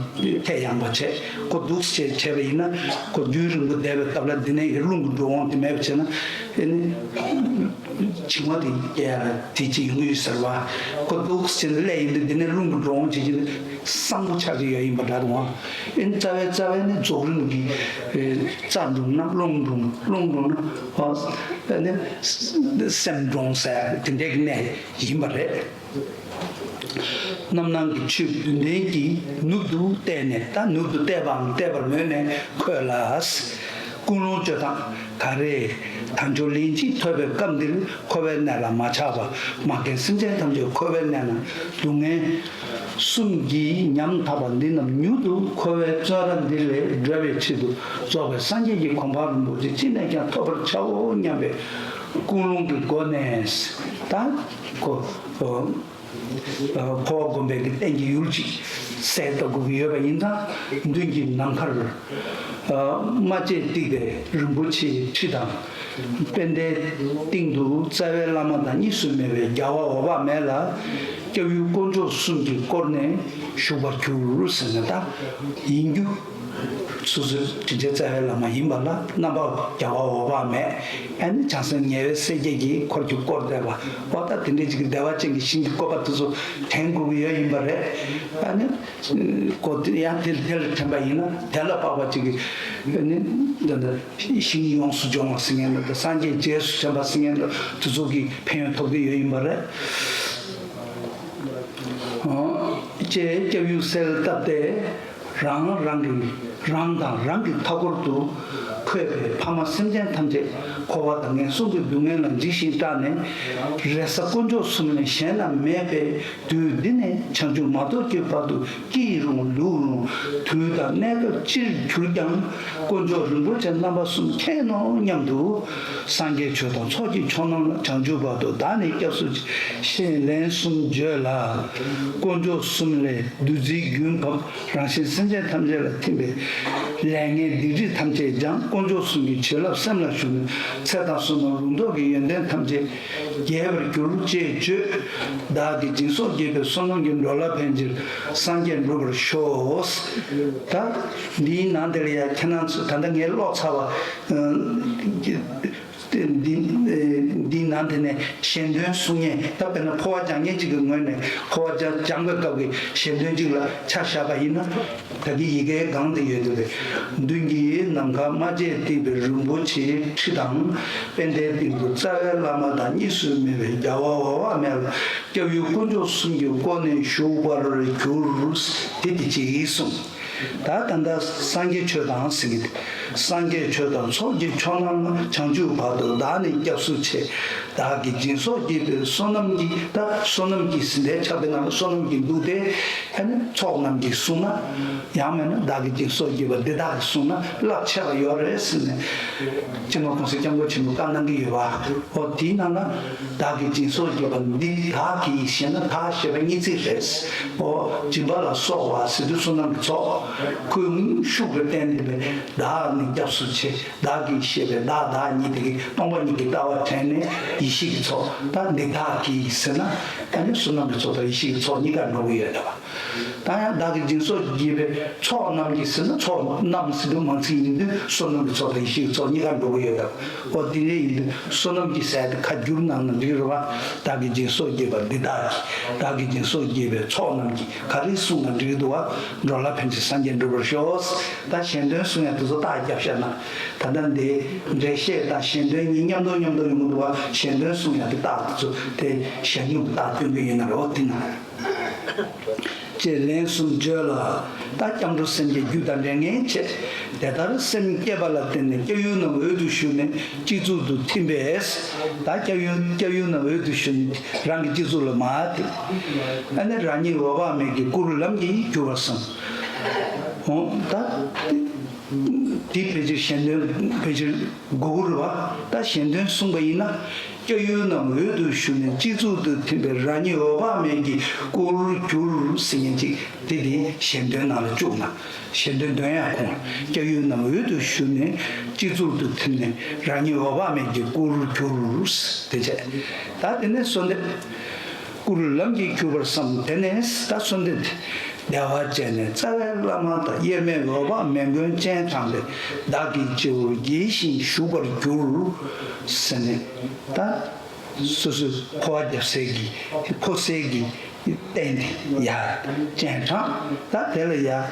ཐལ་ཡངས་པ་བྱས། ཁོ་འདུག་སེ་བྱས་བྱས་པ་ཡིན་ན་ཁོ་རྒྱུན་རིང་པོ་བསྡད་པའི་སྐབས་ལ་འདི་ནས་རླུང་གི་འགྲོ་འོང་དེ་མེད་པ་བྱས་ན། ཨ་ནི། བྱིང་བ་དེ་སྐྱེ་ཡ་ལ་དེ་ཅི་ཡོང་གི་ཡོད་ཟེར་བ། ཁོ་འདུག་སེ་བྱས་ནས་སླེབས་ཡིན་དུས་འདི་ནས་རླུང་གི་འགྲོ་འོང་བྱེད་ཀྱི་ནི་སྲང་པོ་ཆགས་ཀྱི་ཡོད་ཡིན་པ་འདྲ་འདུག་ཨང་། ཨ་ནི་རྩ་བའི་རྩ་བའི་ནི་རྫོགས་རིམ་གྱི་རྩ་འགྲུབ་ན་རླུང་འགྲུབ། རླུང་འགྲུབ་ན་ཨ་ནི་སེམས་འགྲོངས་ཟེར་དེ་འདྲའི་གི་གནས་ཡིན་པ་རེད། རྣམ་སྣང་གི་ཆོས་བདུན་ལྡན་གྱིས་ནུབ་ཏུ་བལྟས་ནས། ད་ནུབ་ཏུ་བལྟས་པའམ་བལྟས་པར་མོས་ནས་འཁོད་ལ། ཀུན་སློང་བཅོས་སྟངས། ག་རེ། དལ་འབྱོར་ལན་གཅིག་ཐོབ་པའི་སྐབས་འདིར་འཁོར་བའི་གནས་ལ་མ་ཆགས་པ། མ་རྒན་སེམས་ཅན་ཐམས་ཅད་འཁོར་བའི་གནས་ན་སྡུག་བསྔལ་གསུམ་གྱིས་ཉམ་ཐག་པ་འདི་རྣམས་མྱུར་དུ་འཁོར་བའི་བཙོན་ར་འདི་ལས་སྒྲོལ་བའི་ཆེད་དུ་རྫོགས་པའི་སངས་རྒྱས་ཀྱི་གོ་འཕང་རིན་པོ་ཆེ་ཅི་ནས་ཀྱང་ཐོབ་པར་བྱའོ་སྙམ་པའི་ཀུན་སློང་གི་སྒོ་ནས། ད་ཁོ། འཕོ་བ་སྒོམ་པའི་གི་རྟེན་གྱི་ཡུལ་ཅིག་གསལ་བཏབ་དགོས་ཀྱི་ཡོད་པ་ཡིན་ཙང་། མདུན་གྱི་ནམ་མཁར་རྨ་བྱས་བཏེགས་པའི་རིན་པོ་ཆེའི་ཁྲི་དང་། པད་ཟླའི་སྟེང་དུ་རྩ་བའི་བླ་མ་དང་གཉིས་སུ་མེད་པའི་རྒྱལ་བ་འོད་དཔག་མེད་ལ་སྐྱབས་ཡུལ་དཀོན་མཆོག་གསུམ་གྱིས་བསྐོར་ནས་བཞུགས་པར་གྱུར་ཟེར་ནས། ད་ཡིན་རྒྱུ། སོ་སོའི་དྲིན་ཅན་རྩ་བའི་བླ་མ་ཡིན་པ་ལ་རྣམ་པ་རྒྱལ་བ་འོད་དཔག་མེད། ཨ་ནི་བྱང་སེམས་ཉེ་བའི་སྲས་བརྒྱད་ཀྱིས་འཁོར་གྱིས་བསྐོར་བསྡད་པ། འོ་ད་དེ་འདྲའི་ཅིག་གི་བདེ་བ་ཅན་གྱི་ཞིང་གི་བཀོད་པ་དེ་ཚོ་དྲན་དགོས་ཀྱི་ཡོད་ཡིན་པ་རེད། ཨ་ནི་ཁོ་དེ་ཡང་དེ་དེ་ལ་དྲན་པ་ཡིན་ན་དེ་ལ་དཔག་པ་ཅིག་གི་ཨ་ནི་འདི་འདྲ་ཞིང་ཡོངས་སུ་སྦྱོང་བ་ཟེར་མཁན་འདྲ་དང་སངས་རྒྱས་རྗེས་སུ་དྲན་པ་ཟེར་མཁན་འདྲ་དེ་ཚོ་གི་ཕན་ཡོན་ཐོབ་ཀྱི་ཡོད་ཡིན་པ་རེད། ཅེས་སྐྱབས་ཡུལ་གསལ་བཏབ་སྟེ། རང་རང་གི་རང་དང་རང་གི་མཐའ་འཁོར་དུ་འཁོད་པའི་ཕ་མ་སེམས་ཅན་ཐམས་ཅད་འཁོར་བ་དང་ངན་སོང་གི་སྡུག་བསྔལ་ལ་འཇིགས་ཤིང་སྐྲག་ནས། རེ་ས་དཀོན་མཆོག་གསུམ་ལས་གཞན་ལ་མེད་པའི་དུས་འདི་ནས་བྱང་ཆུབ་མ་ཐོབ་ཀྱི་བར་དུ་སྐྱིད་རུང་ལུག་རུང་དུས་དང་གནས་སྐབས་ཅིར་གྱུར་ཀྱང་དཀོན་མཆོག་རིན་པོ་ཆེ་རྣམ་པ་གསུམ་མཁྱེན་ནོ་སྙམ་དུ། སངས་རྒྱས་ཆོས་དང་ཚོགས་ཀྱི་མཆོག་རྣམས་ལ། བྱང་ཆུབ་བར་དུ་བདག་ནི་སྐྱབས་སུ་མཆི། ཞེས་ལན་གསུམ་བརྗོད་ལ། དཀོན་མཆོག་གསུམ་ལས་བདུད་རྩིའི་རྒྱུན་བབས། རང་གཞན་སེམས་ཅན་ཐམས་ཅད་ལ་ཐིམ་པས། ལས་ངན་སྡིག་སྒྲིབ་ཐམས་ཅད་སྦྱངས། དཀོན་མཆོག་གསུམ་གྱི་བྱིན་རླབས་སེམས་ལ་ཞུགས་ནས། ཚེ་དང་བསོད་ནམས་ལུང་རྟོགས་ཀྱི་ཡོན་ཏན་ཐམས་ཅད་རྒྱས་པར་གྱུར་ཅེས་བརྗོད། བདག་གིས་སྦྱིན་སོགས་བགྱིས་པའི་བསོད་ནམས་ཀྱིས། འགྲོ་ལ་ཕན་ཕྱིར་སངས་རྒྱས་འགྲུབ་པར་ཤོག། ད་འདིའི་ནང་དེ་ལ་ཡང་ཁྱེད་རང་ཚོས། ད་ལྟ་ངས་ཀློག་ཚར་བ། ཨ། འདི་འདིའི་ནང་དེ་ནས་གཞན་དོན་གསུང་མཁན། ད་དཔེར་ན་འཕོ་བ་སྦྱང་མཁན་ཅིག་གི་ངོས་ནས་འཕོ་བ་སྦྱང་སྦྱང་བའི་སྐབས་ཀྱི་གཞན་དོན་ཅིག་ལ་ཆ་བཞག་པ་ཡིན་ན། ད་གིན་ཡི་གེའི་སྒང་དེ་ཡོད་དེ་རེད། མདུན་གྱི་ནམ་མཁར་རྨ་བྱས་བཏེགས་པའི་རིན་པོ་ཆེའི་ཁྲི་དང་། པད་ཟླའི་སྟེང་དུ་རྩ་བའི་བླ་མ་དང་གཉིས་སུ་མེད་པའི་རྒྱལ་བ་འོད་དཔག་མེད་ལ། སྐྱབས་ཡུལ་དཀོན་མཆོག་གསུམ་གྱིས་བསྐོར་ནས་བཞུགས་པར་གྱུར། དེ་དེ་ཅིག་གསུངས། ད་ད་ལྟ་སངས་རྒྱས་ཆོས་དང་ཟེར་གྱི་འདུག། སངས་རྒྱས་ཆོས་དང་ཚོགས་ཀྱི་མཆོག་རྣམས་ལ། བྱང་ཆུབ་བར་དུ་བདག་ནི་སྐྱབས་སུ་མཆི། བདག་གིས་སྦྱིན་སོགས་བགྱིས་པའི་བསོད་ནམས་ཀྱིས། ད་བསོད་ནམས་ཀྱིས་ཟེར་དེ་ཕྱག་དཔེ་ནང་ལ་བསོད་ནམས་ཀྱིས་འདུག་སྟེ། ཨ་ནི་ཚོགས་རྣམས་ཀྱིས་གསུངས་ན། ཡང་མིན་ན་བདག་གིས་སྦྱིན་སོགས་བགྱིས་པ་འདི་དག་གིས་གསུངས་ན་རླབས་ཆེ་བ་ཡོད་རེད་ཟེར་ནས། སྤྱི་ནོར་༸གོང་ས་༸སྐྱབས་མགོན་ཆེན་པོས་བཀའ་གནང་གི་ཡོད་པ། འོ་དེའི་ནང་ན། བདག་གིས་སྦྱིན་སོགས་བགྱིས་པ་འདི་དག་གིས་ཞེ་ན། དག་ཞེས་པ་གཉིས་ཚིག་རེད། འོ་སྦྱིན་པ་ལ་སོགས་པ་ཟེར་དུས་བསོད་ནམས་ཀྱི་ཚོགས། ཁོས་ཤུགས་ཀྱིས་བསྟན་ཏེ་བདག་ནི་སྐྱབས་སུ་མཆི། བདག་གིས་ཞེས་པའི་བདག་བདག་ཉིད་དེ་གིས་སྟོང་པ་ཉིད་ཀྱི་ལྟ་བ་དྲངས་ནས་ཡེ་ཤེས་ཀྱི་ཚོགས། ད་འདི་དག་གིས་ཟེར་ན། ད་ནི་བསོད་ནམས་ཀྱི་ཚོགས་དང་ཡེ་ཤེས་ཀྱི་ཚོགས་གཉིས་ཀ་འགྲོ་གི་ཡོད་རེད་པ། ད་ཡང་བདག་གིས་སྦྱིན་སོགས་བགྱིས་པའི་ཚོགས་རྣམས་ཀྱིས་ཟེར་ན། ཚོགས་རྣམས་ཟེར་དུས་མང་ཚིག་ཡིན་དུས་བསོད་ནམས་ཀྱི་ཚོགས་དང་ཡེ་ཤེས་ཀྱི་ཚོགས་གཉིས་ཀ་འགྲོ་གི་ཡོད་རེད། འོ་དེ་འདྲ་ཡིན་དུས་བསོད་ནམས་ཀྱི་ཟེར་དེ་ཁ་བསྒྱུར་གནང་ན་འགྲིག་རེད་པ། བདག་གིས་སྦྱིན་སོགས་བགྱིས་པ་འདི་དག་གིས། བདག་གིས་སྦྱིན་སོགས་བགྱིས་པའི་ཚོགས་རྣམས་ཀྱིས། ག་རེ་གསུངས་ན་འགྲིག་འདུག་པ། འགྲོ་ལ་ཕན་ཕྱིར་སངས་རྒྱས་འགྲུབ་པར་ཤོག། ད་གཞན་དོན་གསུང་ཡ་དེ་ཚོ་རྟགས་བརྒྱབ་བཞག་ན། ད་ལྟ་འདི་འགྲེལ་བཤད་དང་གཞན་དོན་གཉིས་མཉམ་དུ་མཉམ་དུ་ཡོང་གི་འདུག་པ། གཞན་དོན་གསུང་ཡ་དེ་རྟགས་དེ་ཚོ་དེ་ཞལ་སྙུང་གི་རྟགས་སྟོན་གྱི་ཡིན་ན་རོ། དེ་ན། ཅེས་ལན་གསུམ་བརྗོད་ལ། ད་སྐྱབས་འགྲོ་སེམས་བསྐྱེད་རྒྱུད་དང་འབྲེལ་མཁན་བྱས། དེ་ལྟར་སེམས་བསྐྱེད་པ་ལ་བརྟེན་ནས། སྐྱབས་ཡུལ་རྣམས་འོད་དུ་ཞུ་ནས་སྤྱི་གཙུག་ཏུ་ཐིམ་པས། ད་སྐྱབས་ཡུལ་སྐྱབས་ཡུལ་རྣམས་འོད་དུ་ཞུ་ནས་རང་གི་སྤྱི་གཙུག་ལ་མར་ཐིམ། ཨ་ནི་རང་ཉིད་འོད་དཔག་མེད་ཀྱི་སྐུ་རུ་ལམ་གྱིས་གྱུར་པར་བསམ། འོ་ད་དེ་ཕལ་ཆེར་གཞན་དོན་ཕལ་ཆེར་དགོས་ཀྱི་རེད་པ། ད་གཞན་དོན་གསུངས་པ་ཡིན་ན། སྐྱབས་ཡུལ་རྣམས་འོད་དུ་ཞུ་ནས་སྤྱི་གཙུག་ཏུ་ཐིམ་པས། རང་ཉིད་འོད་དཔག་མེད་ཀྱི་སྐུར་གྱུར་ཟེར་མཁན་ཅིག་དེ་དེ་གཞན་དོན་ནང་ལ་བཅུག་ན། གཞན་དོན་འདོན་ཡག་ཁོང་། སྐྱབས་ཡུལ་རྣམས་འོད་དུ་ཞུ་ནས་སྤྱི་གཙུག་ཏུ་ཐིམ་ནས། རང་ཉིད་འོད་དཔག་མེད་ཀྱི་སྐུར་གྱུར། དེ་བྱས། ད་དེ་ནས་གསོལ་འདེབས། སྐུ་རུ་ལམ་གྱིས་གྱུར་པར་བསམ། དེ་ནས་ད་གསོལ་འདེབས་དེ། བདེ་བ་ཅན་ནས་རྩ་བའི་བླ་མ་དང་། དབྱེར་མེད་འོད་དཔག་མེད་མགོན་སྤྱན་དྲངས་ཏེ། བདག་གི་སྤྱི་བོར་དགྱེས་ཤིང་བཞུགས་པར་གྱུར། ཟེར་ནས་ད། སོ་སོའི་འཕོ་བ་བརྒྱབ་སའི་གི་འཕོ་སའི་གི་རྟེན་དེ་ཡར་སྤྱན་དྲངས། ད་དེ་ལ་ཡར་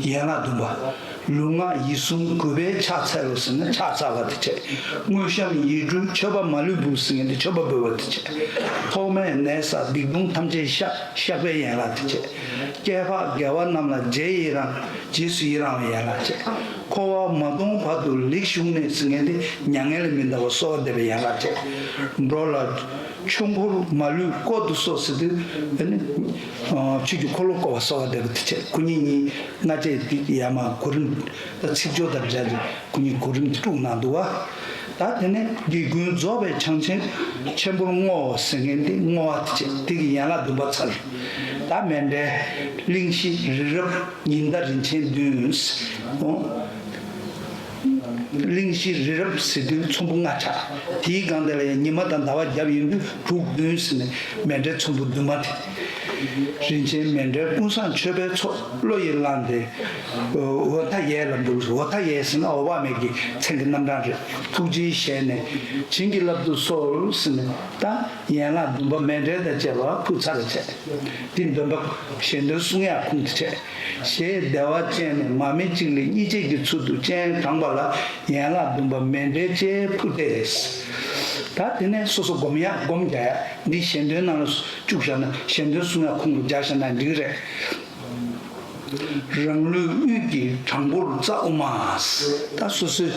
ཡན་ལག་བདུན་པ། ལུས་ངག་ཡིད་གསུམ་གུས་པས་ཕྱག་འཚལ་ལོ་ཟེར་ན་ཕྱག་འཚལ་བ་དེ་བྱས། དངོས་བཤམས་ཡིད་སྤྲུལ་མཆོད་པ་མ་ལུས་འབུལ་ཟེར་མཁན་དེ་མཆོད་པ་འབུལ་བ་དེ་བྱས། ཐོག་མེད་ནད་གསག་སྡིག་ལྟུང་ཐམས་ཅད་བཤགས། བཤགས་པའི་ཡན་ལག་དེ་བྱས། སྐྱེ་འཕགས་རྒྱལ་བ་རྣམས་ལ་རྗེས་ཡི་རང་། རྗེས་སུ་ཡི་རང་བའི་ཡན་ལག་བྱས། འཁོར་བ་མ་སྟོངས་བར་དུ་ལེགས་བཞུགས་ནས་ཟེར་མཁན་དེ་མྱ་ངན་ལས་མི་འདའ་བར་གསོལ་བ་འདེབས་པའི་ཡན་ལག་བྱས། འགྲོ་ལ་ཆོས་འཁོར་མ་ལུས་བསྐོར་དུ་གསོལ་ཟེར་དུས་ཨ་ནི་ཆོས་ཀྱི་འཁོར་ལོ་བསྐོར་བར་གསོལ་བ་འདེབས་པ་དེ་བྱས། སྐུ་ཉིད་གཉིས་སྔ་རྗེས་འདི་ཡར་མར་གོ་རིམ་ད་ཚིག་སྦྱོར་དང་འབྲེལ་ཏེ་སྐུ་ཉིད་གོ་རིམ་དེ་དཀྲུགས་གནང་འདུག་པ། ད་དེ་ནས་དགེ་ཀུན་རྫོགས་པའི་བྱང་ཆེན་ཆེན་པོར་བསྔོ་ཟེར་མཁན་དེ་བསྔོ་བ་དེ་བྱས། དེ་གི་ཡན་ལག་བདུན་པ་ཚར། ད་མཎྜལ་གླིང་བཞི་རི་རབ་ཉི་ཟླ་རིན་ཆེན་བདུན། གླིང་བཞི་རི་རབ་ཟེར་དུས་ཚོམ་བུ་ལྔ་ཆགས། དེའི་སྒང་དེ་ལ་ཡང་ཉི་མ་དང་ཟླ་བ་བརྒྱབ་ཡིན་དུས་དྲུག་བདུན་ཟེར་ནས་མཎྜལ་ཚོམ་བུ་བདུན་མ་དེ། རིན་ཆེན་མཎྜལ་ཀུན་བཟང་མཆོད་པའི་ཚོགས། བློ་ཡིས་བླངས་ཏེ་འོད་མཐའ་ཡས་ལ་འབུལ། འོད་མཐའ་ཡས་ཟེར་ན་འོད་དཔག་མེད་ཀྱི་མཚན་གྱི་རྣམ་གྲངས་རེད། ཐུགས་རྗེའི་ཞལ་ནས་བྱིན་གྱིས་བརླབ་ཏུ་གསོལ་ཟེར་ནས་ད་ཡན་ལག་བདུན་པ་མཎྜལ་དང་བཅས་པ་ཕུལ་ཚར་བ་བྱས། འདི་འདོན་པ་གཞན་དོན་གསུང་ཡག་ཁུངས་དེ་བྱས། ཞེས་བདེ་བ་ཅན་ནས་མར་མེ་གཅིག་ལས་གཉིས་མཆེད་ཀྱི་ཚུལ་དུ་སྤྱན་དྲངས་པ་ལ་ཡན་ལག་བདུན་པ་མཎྜལ་ཅེས་ཕུལ་ཏེ། ད་དེ་ནས་སོ་སོ་སྒོམ་ཡག་སྒོམ་རྒྱག་ཡག་འདི་གཞན་དོན་ནང་ལ་བཅུག་བཞག་ན། གཞན་དོན་གསུང་ཡག་ཁུངས་ལ་སྦྱར་བཞག་ན་འགྲིག་རེད། རང་ལུས་དབུས་ཀྱི་བྲང་ཁོག་རྩ་དབུ་མ། ད་སོ་སོའི་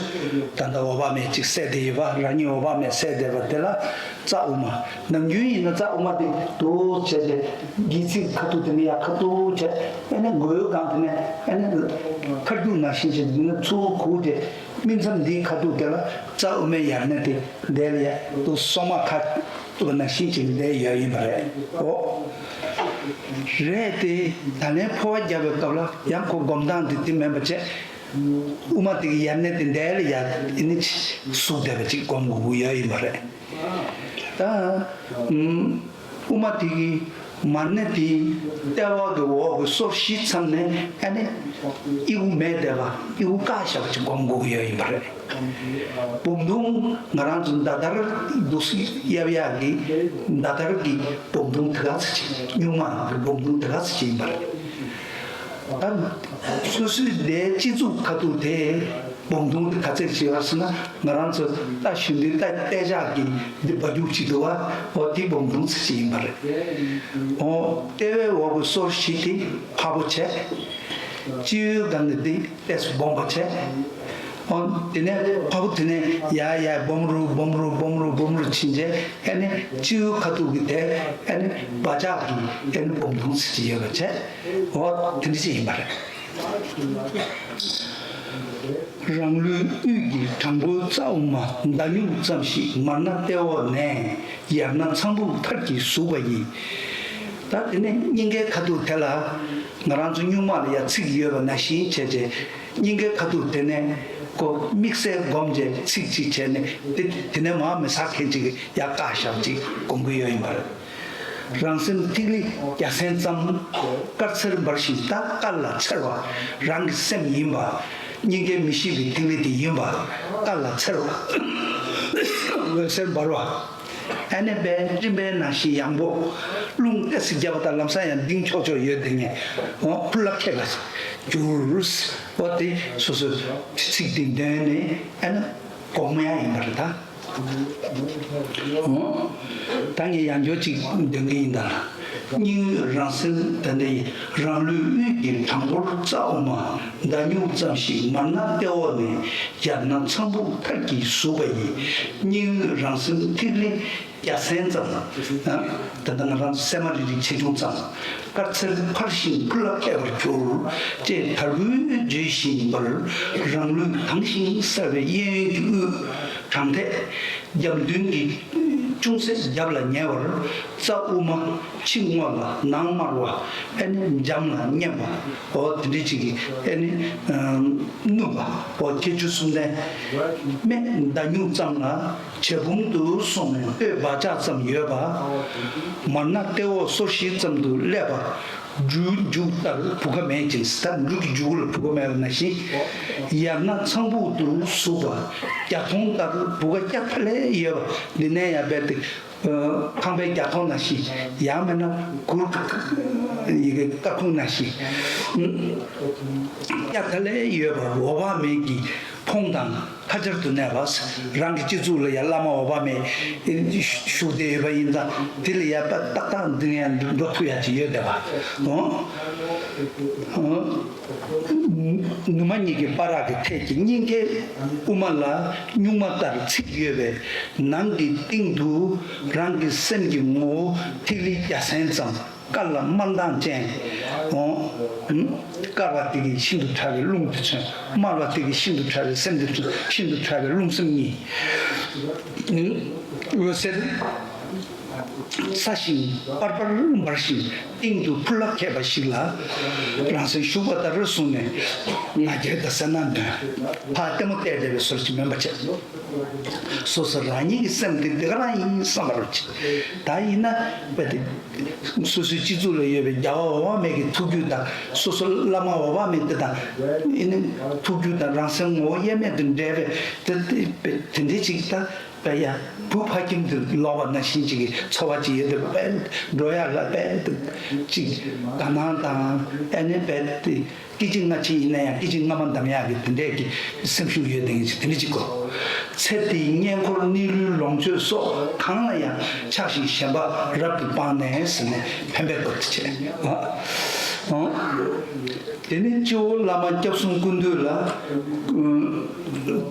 ད་ལྟ་འོད་དཔག་མེད་ཅིག་གསལ་བསྡད་ཡོད་པ། རང་ཉིད་འོད་དཔག་མེད་གསལ་བསྡད་པ་དེ་ལ་རྩ་དབུ་མ། ནམ་རྒྱུན་ཡིན་ན་རྩ་དབུ་མ་དེ་འདུག་བྱས་ཏེ་སྒལ་ཚིགས་ཁ་ཐུག་དེ་ནས་ཡར་ཁ་ཐུག་བྱས། ཨ་ནི་མགོ་བོའི་སྒང་དེ་ནས་ཨ་ནི་ཁ་རྒྱུག་ནང་བཞིན་བྱས་ཏེ་ནི་ཚུར་གུག་སྟེ། སྨིན་མཚམས་འདིའི་ཁ་ཐུག་དེ་ལ་རྩ་དབུ་མའི་ཡར་སྣེ་དེ་དེ་ལ་ཡར་དུ་སོ་མ་ཁ་ཐུག་ནང་བཞིན་བྱས་ཏེ་ཡོད་ཡིན་པ་རེད། འོ། རེད་དེ། ད་ལན་འཕོ་བ་བརྒྱབ་པའི་སྐབས་ལ་ཡང་ཁོ་སྒོམ་སྟངས་དེ་དེ་མིན་པ་བྱས། དབུ་མ་དེ་གི་ཡར་སྣེ་དེ་འདྲ་ལ་ཡ་ཨེ་ནི་ཟུག་བསྡད་པ་ཅིག་སྒོམ་དགོས་ཀྱི་ཡོད་ཡིན་པ་རེད། ད་ཨུམ། དབུ་མ་དེ་གི་མར་སྣེ་དེ་ལྟེ་བ་གི་འོག་གི་སོར་བཞི་མཚམས་ནས་ཨ་ནི་ཨི་ཁུ་མེད་བསྡད་པ་ཨི་ཁུ་བཀག་བཞག་པ་ཅིག་སྒོམ་དགོས་ཀྱི་ཡོད་ཡིན་པ་རེད། སྦོམ་དུང་ང་རང་ཚོ་མདའ་དར་འདུག་སེ་གཡབ་ཡག་གི་མདའ་དར་གི་སྦོམ་དུང་དེ་ག་ཚོད་ཅིག་སྨྱུག་མ་གི་སྦོམ་དུང་དེ་ག་ཚོད་ཅིག་ཡིན་པ་རེད། ད་སོ་སོའི་སྡེའི་སྤྱི་གཙུག་ཁ་ཐུག་དེ་སྦོམ་དུང་དེ་ག་ཚོད་ཅིག་ཡོད་ཟེར་ན། ང་རང་ཚོ་ད་གཞོན་དུས་ད་ལྟ་ཞག་གི་འདི་འབའ་རྒྱུག་ཅིག་འདུག་བ། འོ་དེ་སྦོམ་དུང་ཚོད་ཅིག་ཡིན་པ་རེད། འོ་ལྟེ་བའི་འོག་གི་སོར་བཞི་དེ་ཕར་པོ་བྱས། སྤྱི་བོའི་སྒང་གི་འདི་ཏོག་ཙམ་སྦོམ་པ་བྱས། འོ་དེ་ནས་ཕར་པོ་དེ་ནས་ཡར་ཡར་སྦོམ་རུ་སྦོམ་རུ་སྦོམ་རུ་སྦོམ་རུ་ཕྱིན་རྗེས་ཨ་ནི་སྤྱི་བོའི་ཁ་ཐུག་གི་དེ་ཨ་ནི་སྦ་ལྕགས་ཀྱི་ཨ་ནི་སྦོམ་དུང་ཚོད་ཅིག་ཡོད་པ་བྱས། འོ་དེ་འདྲ་ཅིག་ཡིན་པ་རེད། རང་ལུས་དབུས་ཀྱི་བྲང་ཁོག་རྩ་དབུ་མ་མདའ་སྨྱུག་ཙམ་ཞིག་མར་སྣ་ལྟེ་འོག་ནས་ཡར་སྣ་ཚངས་བུག་མཐར་གྱིས་ཟུག་པ་ཡིས། ད་དེ་ནས་སྙིང་གའི་ཁ་ཐུག་དེ་ལ་ང་རང་ཚོ་སྨྱུག་མ་ལ་ཡ་ཚིགས་ཡོད་པ་ནང་བཞིན་བྱས་རྗེས་སྙིང་གའི་ཁ་ཐུག་དེ་ནས་ཀོ་དམིགས་བསལ་སྒོམ་རྗེས་ཚིགས་གཅིག་བྱས་ནས་དེ་དེ་ནས་མར་མི་ཟ་མཁན་ཅིག་ཡ་བཀག་བཞག་ཅིག་སྒོམ་གྱི་ཡོད་ཡིན་པ་རེད། རང་སེམས་ཐིག་ལེ་རྒྱ་སྲན་ཙམ། དཀར་ཚེར་འབར་ཞིང་ད་དཀར་ལ་འཚེར་བ། རང་གི་སེམས་ཡིན་པ། སྙིང་གའི་མི་ཤིགས་པའི་ཐིག་ལེ་དེ་ཡིན་པ། དཀར་ལ་འཚེར་བ། འོད་ཟེར་འབར་བ། ཨ་ནི་དཔེ་སྤྲིན་པའི་ནང་བཞིན་ཡངས་པོ། རླུང་ཏོག་ཙམ་བརྒྱབ་པ་དང་ལམ་སང་ཡང་ལྡིང་ཆོག་ཆོག་ཡོད་དེ་ངས་འོ་ཕུ་ལ་ཁད་པ་གྱུར། འོ་དེ་སོ་སོའི་ཚིག་དེ་འདོན་ནས་ཨ་ནི་སྒོམ་ཡ་ཡིན་པ་རེད་ད། ད་ངས་ཡང་བསྐྱར་ཅིག་འདོན་གྱི་ཡིན་ད། སྙིང་དབུས་རང་སེམས་ད་ལྟ་ཡི་རང་ལུས་དབུས་ཀྱི་བྲང་ཁོག་རྩ་དབུ་མ་མདའ་སྨྱུག་ཙམ་ཞིག་མར་སྣ་ལྟེ་འོག་ནས་ཡར་སྣ་ཚངས་བུག་མཐར་གྱིས་ཟུག་པ་ཡིས། སྙིང་དབུས་རང་སེམས་ཐིག་ལེ་རྒྱ་སྲན་ཙམ། ད་ལྟ་ང་རང་ཚོ་སྲན་མ་རིལ་རིལ་ཆེ་ཆུང་ཙམ། དཀར་ཚེར་འཕར་ཞིང་ཕུ་ལ་ཁད་པར་གྱུར། ཅེས་དར་གུད་བརྗོད་བཞིན་པར་རང་ལུས་དྭངས་ཤིང་གསལ་བའི་གཡས་གཡོན་གྱི་དབུས་བྲང་ཐད། རྒྱབ་མདུན་གྱི་ཅུང་ཟད་རྒྱབ་ལ་ཉེ་བར་རྩ་དབུ་མ་ཕྱི་སྔོ་ལ་ནང་དམར་བ། ཨ་ནི་འཇམ་ལ་མཉེན་པ། འོ་དེ་འདྲ་ཅིག་གི་ཨ་ནི་སྣུམ་པ། འོ་ཁྱད་ཆོས་གསུམ་ལྡན། སྨད་མདའ་སྨྱུག་ཙམ་ལ་བྱེ་བུམ་དུ་སོང་ནས་སྟོད་སྦ་ལྕག་ཙམ་ཡོད་པ། མར་སྣ་ལྟེ་འོག་སོར་བཞི་ཙམ་དུ་སླེབས་པ། འབྲུ་མཇུག་ལྟར་བུ་ག་མེད་ཅིང་། ད་འབྲུ་གི་མཇུག་ལ་བུ་ག་མེད་པ་ནང་བཞིན། ཡར་སྣ་ཚངས་བུག་ཏུ་ཟུག་པ། བརྒྱ་མཐོང་ལྟར་བུ་ག་སྐྱ་ཐ་ལེ་ཡོད་པ། འདི་ནས་ཡར་བལྟས་ཏེ། ཁང་པའི་རྒྱ་མཐོངས་ནང་བཞིན། ཡང་མིན་ན་གུར་ཡི་གེ་སྐར་ཁུང་ནང་བཞིན། སྐྱ་ཐ་ལེ་ཡོད་པ་འོད་དཔག་མེད་ཀྱི་ཕོངས་དང་ཁ་སྦྱར་དུ་གནས་པ། རང་གི་སྤྱི་གཙུག་ལ་ཡང་བླ་མ་འོད་དཔག་མེད་བཞུགས་བསྡད་ཡོད་པ་ཡིན་ཙང་། དེ་ལ་ཡང་ཏག་ཏག་འདི་ནས་ཡང་འགྲོ་ཐུབ་ཡ་ཅིག་ཡོད་བསྡད་པ། འོ། ནུ་མ་གཉིས་ཀྱི་བར་གྱི་ཐད་ཀྱི་སྙིང་གའི་དབུ་མ་ལ་སྨྱུག་མ་ལྟར་ཚིགས་ཡོད་པའི་ནང་གི་སྟེང་དུ་རང་གི་སེམས་ཀྱི་ངོ་བོ་ཐིག་ལེ་རྒྱ་སྲན་ཙམ། དཀར་ལ་དམར་མདངས་ཅན། འོ། དཀར་བ་དེ་གིས་ཤིན་ཏུ་ཕྲ་བའི་རླུང་དེ་མཚོན། དམར་བ་དེ་གིས་ཤིན་ཏུ་ཕྲ་བའི་སེམས་དེ་མཚོན། ཤིན་ཏུ་ཕྲ་བའི་རླུང་སེམས་གཉིས། འོད་ཟེར་སྲ་ཞིང་དཔར་དཔར་འབར་ཞིང་སྟེང་དུ་ཕུ་ལ་ཁད་པ་ཞིག་ལ་རང་སེམས་ཞུགས་པ་ལྟར་བཟུང་ནས། ང་རྒྱལ་དང་སེར་སྣ་འདོན། ཕར་ལྟད་མོ་བལྟས་བསྡད་པའི་བཟོ་ཅིག་མིན་པ་བྱས། སོ་སོ་རང་ཉིད་ཀྱི་སེམས་དེ་འདི་ག་རང་ཡིན་བསམ་པ་རུ་བྱེད། ད་ཡིན་ན་དཔེ་དེ། སོ་སོའི་སྤྱི་གཙུག་ལ་ཡོད་པའི་རྒྱལ་བ་འོད་དཔག་མེད་ཀྱི་ཐུགས་རྒྱུད་དང་། སོ་སོ་བླ་མ་འོད་དཔག་མེད་དེ་དང་། ཨེ་ནི་ཐུགས་རྒྱུད་དང་རང་སེམས་ངོ་བོ་དབྱེར་མེད་དུ་འདྲེས་པའི་དེ་དེ་དེ་འདྲའི་ཅིག་ད་དཔེ་ཡ་བུ་ཕ་ཁྱིམ་དུ་ལོག་པ་ནང་བཞིན་ཅིག་གི་ཚོར་བ་ཅིག་ཡོད་དེ། དཔེ་འགྲོ་ཡ་ལ་དཔེ་དེ་ཅིག་དགའ་སྣང་དང་། ཨེ་ནི་དཔེ་དེ། སྐད་ཅིག་སྔ་ཕྱི་ཡིན་ན་ཡང་སྐད་ཅིག་སྔ་མ་འདམ་ཡག་གི་དེ་འདྲས་ཀྱི་སེམས་ཤུགས་ཡོད་དེ་ངེས་ཅིག་དེ་འདྲས་ཅིག་གོ། ཚེ་འདིའི་བསྙེན་འཁོར་གནས་ལུས་ལོངས་སྤྱོད་སོགས་གང་ལ་ཡང་ཆགས་ཤིང་ཞེན་པ་རབ་ཏུ་སྤངས་ནས་ཟེར་ནས་ཕན་པའི་སྐོར་དུ་བྱས། ཨ། ཨ། དེ་ནས་སྤྱི་བོར་བླ་མ་སྐྱབས་གསུམ་ཀུན་འདུས་ལ། ཨ།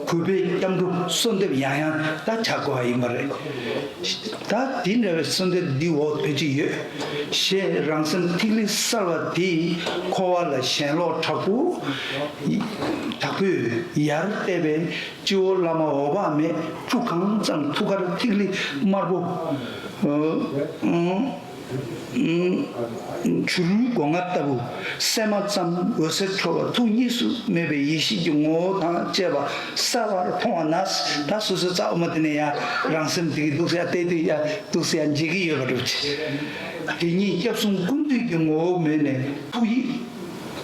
གུས་པས་སྐྱབས་འགྲོ་གསོལ་འདེབས་ཡང་ཡང་ད་བྱ་དགོས་པ་ཡིན་པ་རེད། ད་དེ་འདྲ་བའི་གསོལ་འདེབས་འདི་འོག་ཕལ་ཆེར་ཡོད། ཞེས་རང་སེམས་ཐིག་ལེ་གསལ་བ་དེས་འཁོར་བ་ལ་ཞེན་ལོག་དྲག་པོ། དྲག་པོས་ཡར་བལྟས་པས་སྤྱི་བོར་བླ་མ་འོད་དཔག་མེད་ཁྲུ་གང་ཙམ་ཐུགས་ཀར་ཐིག་ལེ་དམར་པོ། ཨ། ཨ། བྱུ་རུའི་སྒོ་ང་ལྟ་བུ། སེམས་མ་ཙམ་འོད་ཟེར་འཕྲོ་བ་ཐུགས་གཉིས་སུ་མེད་པའི་ཡེ་ཤེས་ཀྱི་ངོ་བོ་དང་བཅས་པ་གསལ་བར་མཐོང་བ་ན། ད་སོ་སོའི་རྩ་དབུ་མ་དེ་ནས་ཡང་རང་སེམས་དེ་གི་འདུག་སེ་ཡ་བལྟས་དུས་ཡ་འདུག་སེ་ཡ་འཇིག་གི་ཡོད་པ་འདྲ་བོ་ཅིག་དེ་ཉིད་སྐྱབས་གསུམ་ཀུན་འདུས་ཀྱི་ངོ་བོ་མོས་ནས་ཐུགས་ཡིད།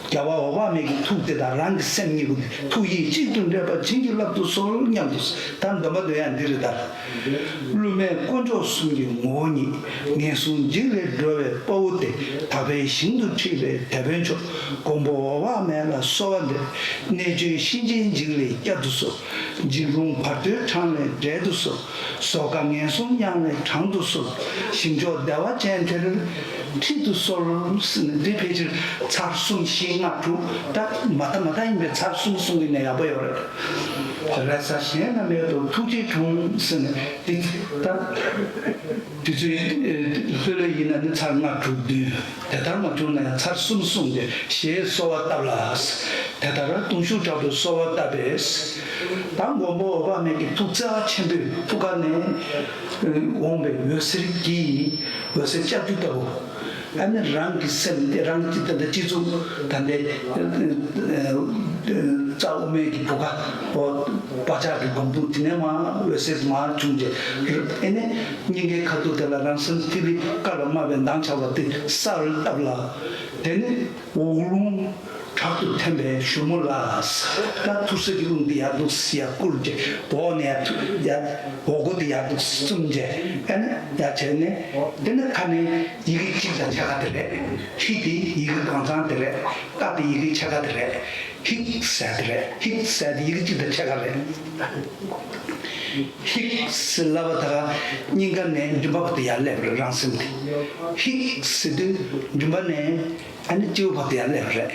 རྒྱལ་བ་འོད་དཔག་མེད་ཀྱི་ཐུགས་དེ་དང་རང་གི་སེམས་གཉིས་པོ་དེ་ཐུགས་ཡིད་གཅིག་ཏུ་འདྲེས་པ་བྱིན་གྱིས་བརླབ་ཏུ་གསོལ་སྙམ་དུ། ད་སྡོམ་པ་འདོན་ཡ་འདི་རེད་ད། བསླུ་མེད་དཀོན་མཆོག་གསུམ་གྱི་ངོ་བོ་ཉིད། ངན་སོང་འཇིག་ལས་སྒྲོལ་བའི་དཔའ་བོ་སྟེ། དག་པའི་ཞིང་དུ་ཁྲིད་པའི་དེད་དཔོན་མཆོག་མགོན་པོ་འོད་དཔག་མེད་ལ་གསོལ་བ་འདེབས། གནས་བཅུའི་གཤིན་རྗེའི་འཇིགས་ལས་བསྐྱབ་ཏུ་གསོལ། འཇིགས་རུང་བར་དོའི་འཕྲང་ལས་བསྒྲལ་དུ་གསོལ། སོ་ཀ་ངན་སོང་གཡང་ལས་དྲང་དུ་གསོལ། ཞིང་མཆོག་བདེ་བ་ཅན་དེར་ཁྲིད་དུ་གསོལ། ཟེར་ནས་འདི་ཕལ་ཆེར་ཚར་གསུམ་བཞི་ལྔ་དྲུག་ད་མ་མཐའ་མ་མཐའ་ཡིན་པའི་ཚར་གསུམ་གསུང་གི་ནས་ཡག་པོ་ཡོད་རེད། རེ་ས་གཞན་ན་མེད་དོ་ཐུགས་རྗེ་དྲུང་ཟེར་ནས་འདི་ད་དེ་ཚོའི་ལྷོད་ལྷོད་ཡིན་ན་ནི་ཚར་ལྔ་དྲུག་བདུན། དེ་ལྟར་མ་བྱུང་ན་ཡང་ཚར་གསུམ་གསུངས་ཏེ་ཞེས་གསོལ་བ་བཏབ་ལ། དེ་ལྟར་གདུང་ཤུགས་དྲག་ཏུ་གསོལ་བ་བཏབ་པས། ད་མགོན་པོ་འོད་དཔག་མེད་ཀྱི་ཐུགས་བརྩེ་བ་ཆེན་པོའི་ཐུགས་ཀ་ནས་འོངས་པའི་འོད་ཟེར་གྱིས་འོད་ཟེར་ལྕགས་ཀྱུ་ལྟ་བུ། ཨ་ནི་རང་གི་སེམས་དེ་རང་གི་ད་ལྟ་སྤྱི་གཙུག་ད་ལྟའི་རྩ་དབུ་མའི་གི་བུ་ག་བག་ཆགས་ཀྱི་སྒོམ་དུ་དེ་ནས་མ་འོད་ཟེར་མ་བྱུང་རྗེས་ཨ་ནི་སྙིང་གའི་ཁ་ཐུག་དེ་ལ་རང་སེམས་ཐིག་ལེ་ཀ་ལ་དམར་བའི་མདངས་ཆགས་པ་དེ་ས་ལ་བཏབ་ལ། དེ་ནས་འོག་རླུང་དྲག་ཏུ་འཐེན་པའི་གཞུ་མོ་ལ། ད་ཐུར་སེལ་གྱི་རླུང་འདི་ཡར་འདུག་སེ་ཡར་བསྐུར་ཏེ་འོག་ནས་ཡར་ཐུ་ཡར་འོག་སྒོ་འདི་ཡར་འདུག་སེ་བཙུམས་རྗེས་ཨ་ནི་ཡར་བྱས་ནས་དེ་ནས་ཁ་ནས་ཡི་གེ་གཅིག་དང་ཕྱེད་ཀ་དེ་རེད། ཧི་དེ་ཡི་གེ་གང་ཚང་དེ་རེད། ཀ་དེ་ཡི་གེ་ཕྱེད་ཀ་དེ་རེད། ཧིག་ཟེར་དེ་རེད། ཧིག་ཟེར་དེ་ཡི་གེ་གཅིག་དང་ཕྱེད་ཀ་རེད། ཧིག་ཟེར་ལབ་པ་ད་ག་སྙིང་ག་ནས་མགྲིན་པ་བར་དུ་ཡར་སླེབས་རེད་རང་སེམས་དེ། ཧིག་ཟེར་དུས་མགྲིན་པ་ནས་ཨ་ནི་སྤྱི་བོ་བར་དུ་ཡར་སླེབས་རེད།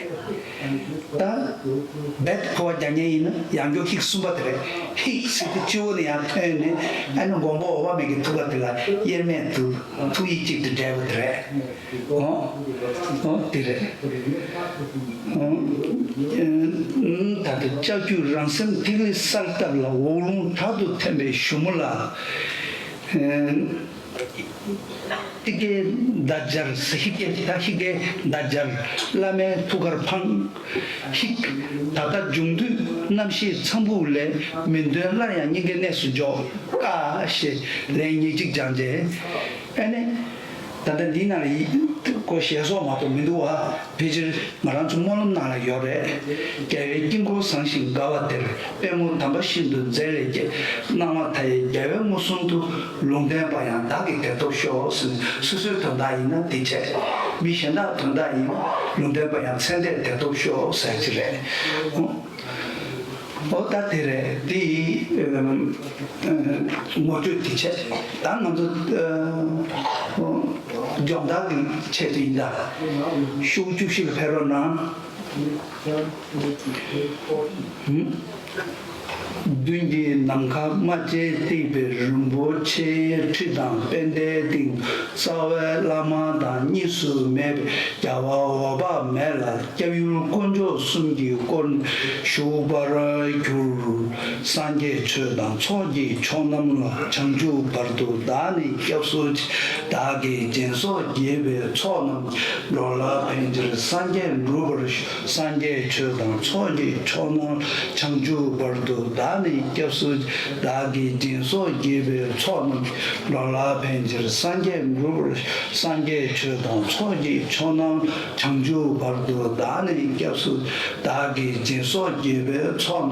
ད་རྦད་དེ་འཕོ་བ་རྒྱག་མཁན་ཡིན་ན་ཡང་སྐྱོ་ཧིག་གསུམ་པ་དེ་རེད། ཧིག་ཟེར་དུས་སྤྱི་བོ་ནས་ཡར་ཐོན་ནས་ཨ་ནི་མགོན་པོ་འོད་དཔག་མེད་ཀྱི་ཐུགས་ཀ་དེ་ལ་དབྱེར་མེད་དུ་ཐུགས་ཡིད་གཅིག་ཏུ་འདྲེས་པ་དེ་རེད། འོ། འོ་དེ་རེད། འོ། ད་ལྟ་ལྕགས་ཀྱུ་རང་སེམས་ཐིག་ལེ་གསལ་བཏབ་ལ་འོག་རླུང་དྲག་ཏུ་འཐེན་པའི་གཞུ་མོ་ལ། ཐིག་གེ་མདའ་སྦྱར་ཧི་གེ་ད་ཧི་གེ་མདའ་སྦྱར་བླ་མའི་ཐུགས་ཀར་འཕངས། ཧིག་ད་ལྟ་འབྱུང་འདུས་རྣམ་ཤེས་ཚངས་བུག་ལས། མི་འདོན་སླར་ཡང་སྙིང་གའི་གནས་སུ་འཇོག་ཀ་ཞེས་ལན་ཉེར་གཅིག་སྦྱངས་རྗེས། ཨ་ནི། ད་ལྟ་འདི་ན་ལ་ཡི་ཁོ་ཞེས་སོགས་མ་གཏོགས་མི་འདུག་བ། ཕལ་ཆེར་ང་རང་ཚོ་སྨོན་ལམ་ནང་ལ་ཡོད་རེད། རྒྱལ་བའི་དཀྱིལ་འཁོར་བཟང་ཞིང་དགའ་བ་དེར། པད་མོ་དམ་པ་ཤིན་ཏུ་མཛེས་པས་བརྒྱན། སྣང་བ་མཐའ་ཡས་རྒྱལ་བའི་མངོན་སུམ་དུ། ལུང་བསྟན་པ་ཡང་བདག་གིས་དེར་ཐོབ་ཤོག་ཟེར་ནས་སོ་སོའི་དོན་དག་ཡིན་ན་དེ་བྱས། མི་གཞན་དག་དོན་དག་ཡིན་ན་ལུང་བསྟན་པ་ཡང་ཚེ་འདིར་དེར་ཐོབ་ཤོག་ཟེར་གྱི་རེད། འོ་ད་དེ་རེད་དེ་ཡི་ངོ་སྤྲོད་དེ་བྱས། ད་ང་ཚོ་སྦྱོང་བརྡར་གྱི་ཆེད་དུ་ཡིན་ད། ཤོག་བཅུ་བཞི་ལ་ཕེབས་རོགས་གནང་། མདུན་གྱི་ནམ་མཁའ་རྨ་བྱའི་སྟེང་པའི་རིན་པོ་ཆེའི་ཁྲི་དང་པད་ཟླའི་སྟེང་རྩ་བའི་བླ་མ་དང་གཉིས་སུ་མེད་པའི་རྒྱལ་བ་འོད་དཔག་མེད་ལ་སྐྱབས་ཡུལ་དཀོན་མཆོག་གསུམ་གྱིས་བསྐོར་ནས་བཞུགས་པར་གྱུར། སངས་རྒྱས་ཆོས་དང་ཚོགས་ཀྱི་མཆོག་རྣམས་ལ། བྱང་ཆུབ་བར་དུ་བདག་ནི་སྐྱབས་སུ་མཆི། བདག་གིས་སྦྱིན་སོགས་བགྱིས་པའི་ཚོགས་རྣམས་འགྲོ་ལ་ཕན་ཕྱིར་སངས་རྒྱས་འགྲུབ་པར་ཤོག་སངས་རྒྱས་ཆོས་དང་ཚོགས་ཀྱི་མཆོག་རྣམས་བྱང་ཆུབ་བར་དུ་བདག་ནི་སྐྱབས་སུ་མཆི། བདག་གིས་སྦྱིན་སོགས་བགྱིས་པའི་ཚོགས་རྣམས་འགྲོ་ལ་ཕན་ཕྱིར་སངས་རྒྱས་འགྲུབ་པར་ཤོག་སངས་རྒྱས་ཆོས་དང་ཚོགས་ཀྱི་མཆོག་རྣམས་བྱང་ཆུབ་བར་དུ་བདག་ནི་སྐྱབས་སུ་མཆི། བདག་གིས་སྦྱིན་སོགས་བགྱིས་པའི་ཚོགས་རྣམས་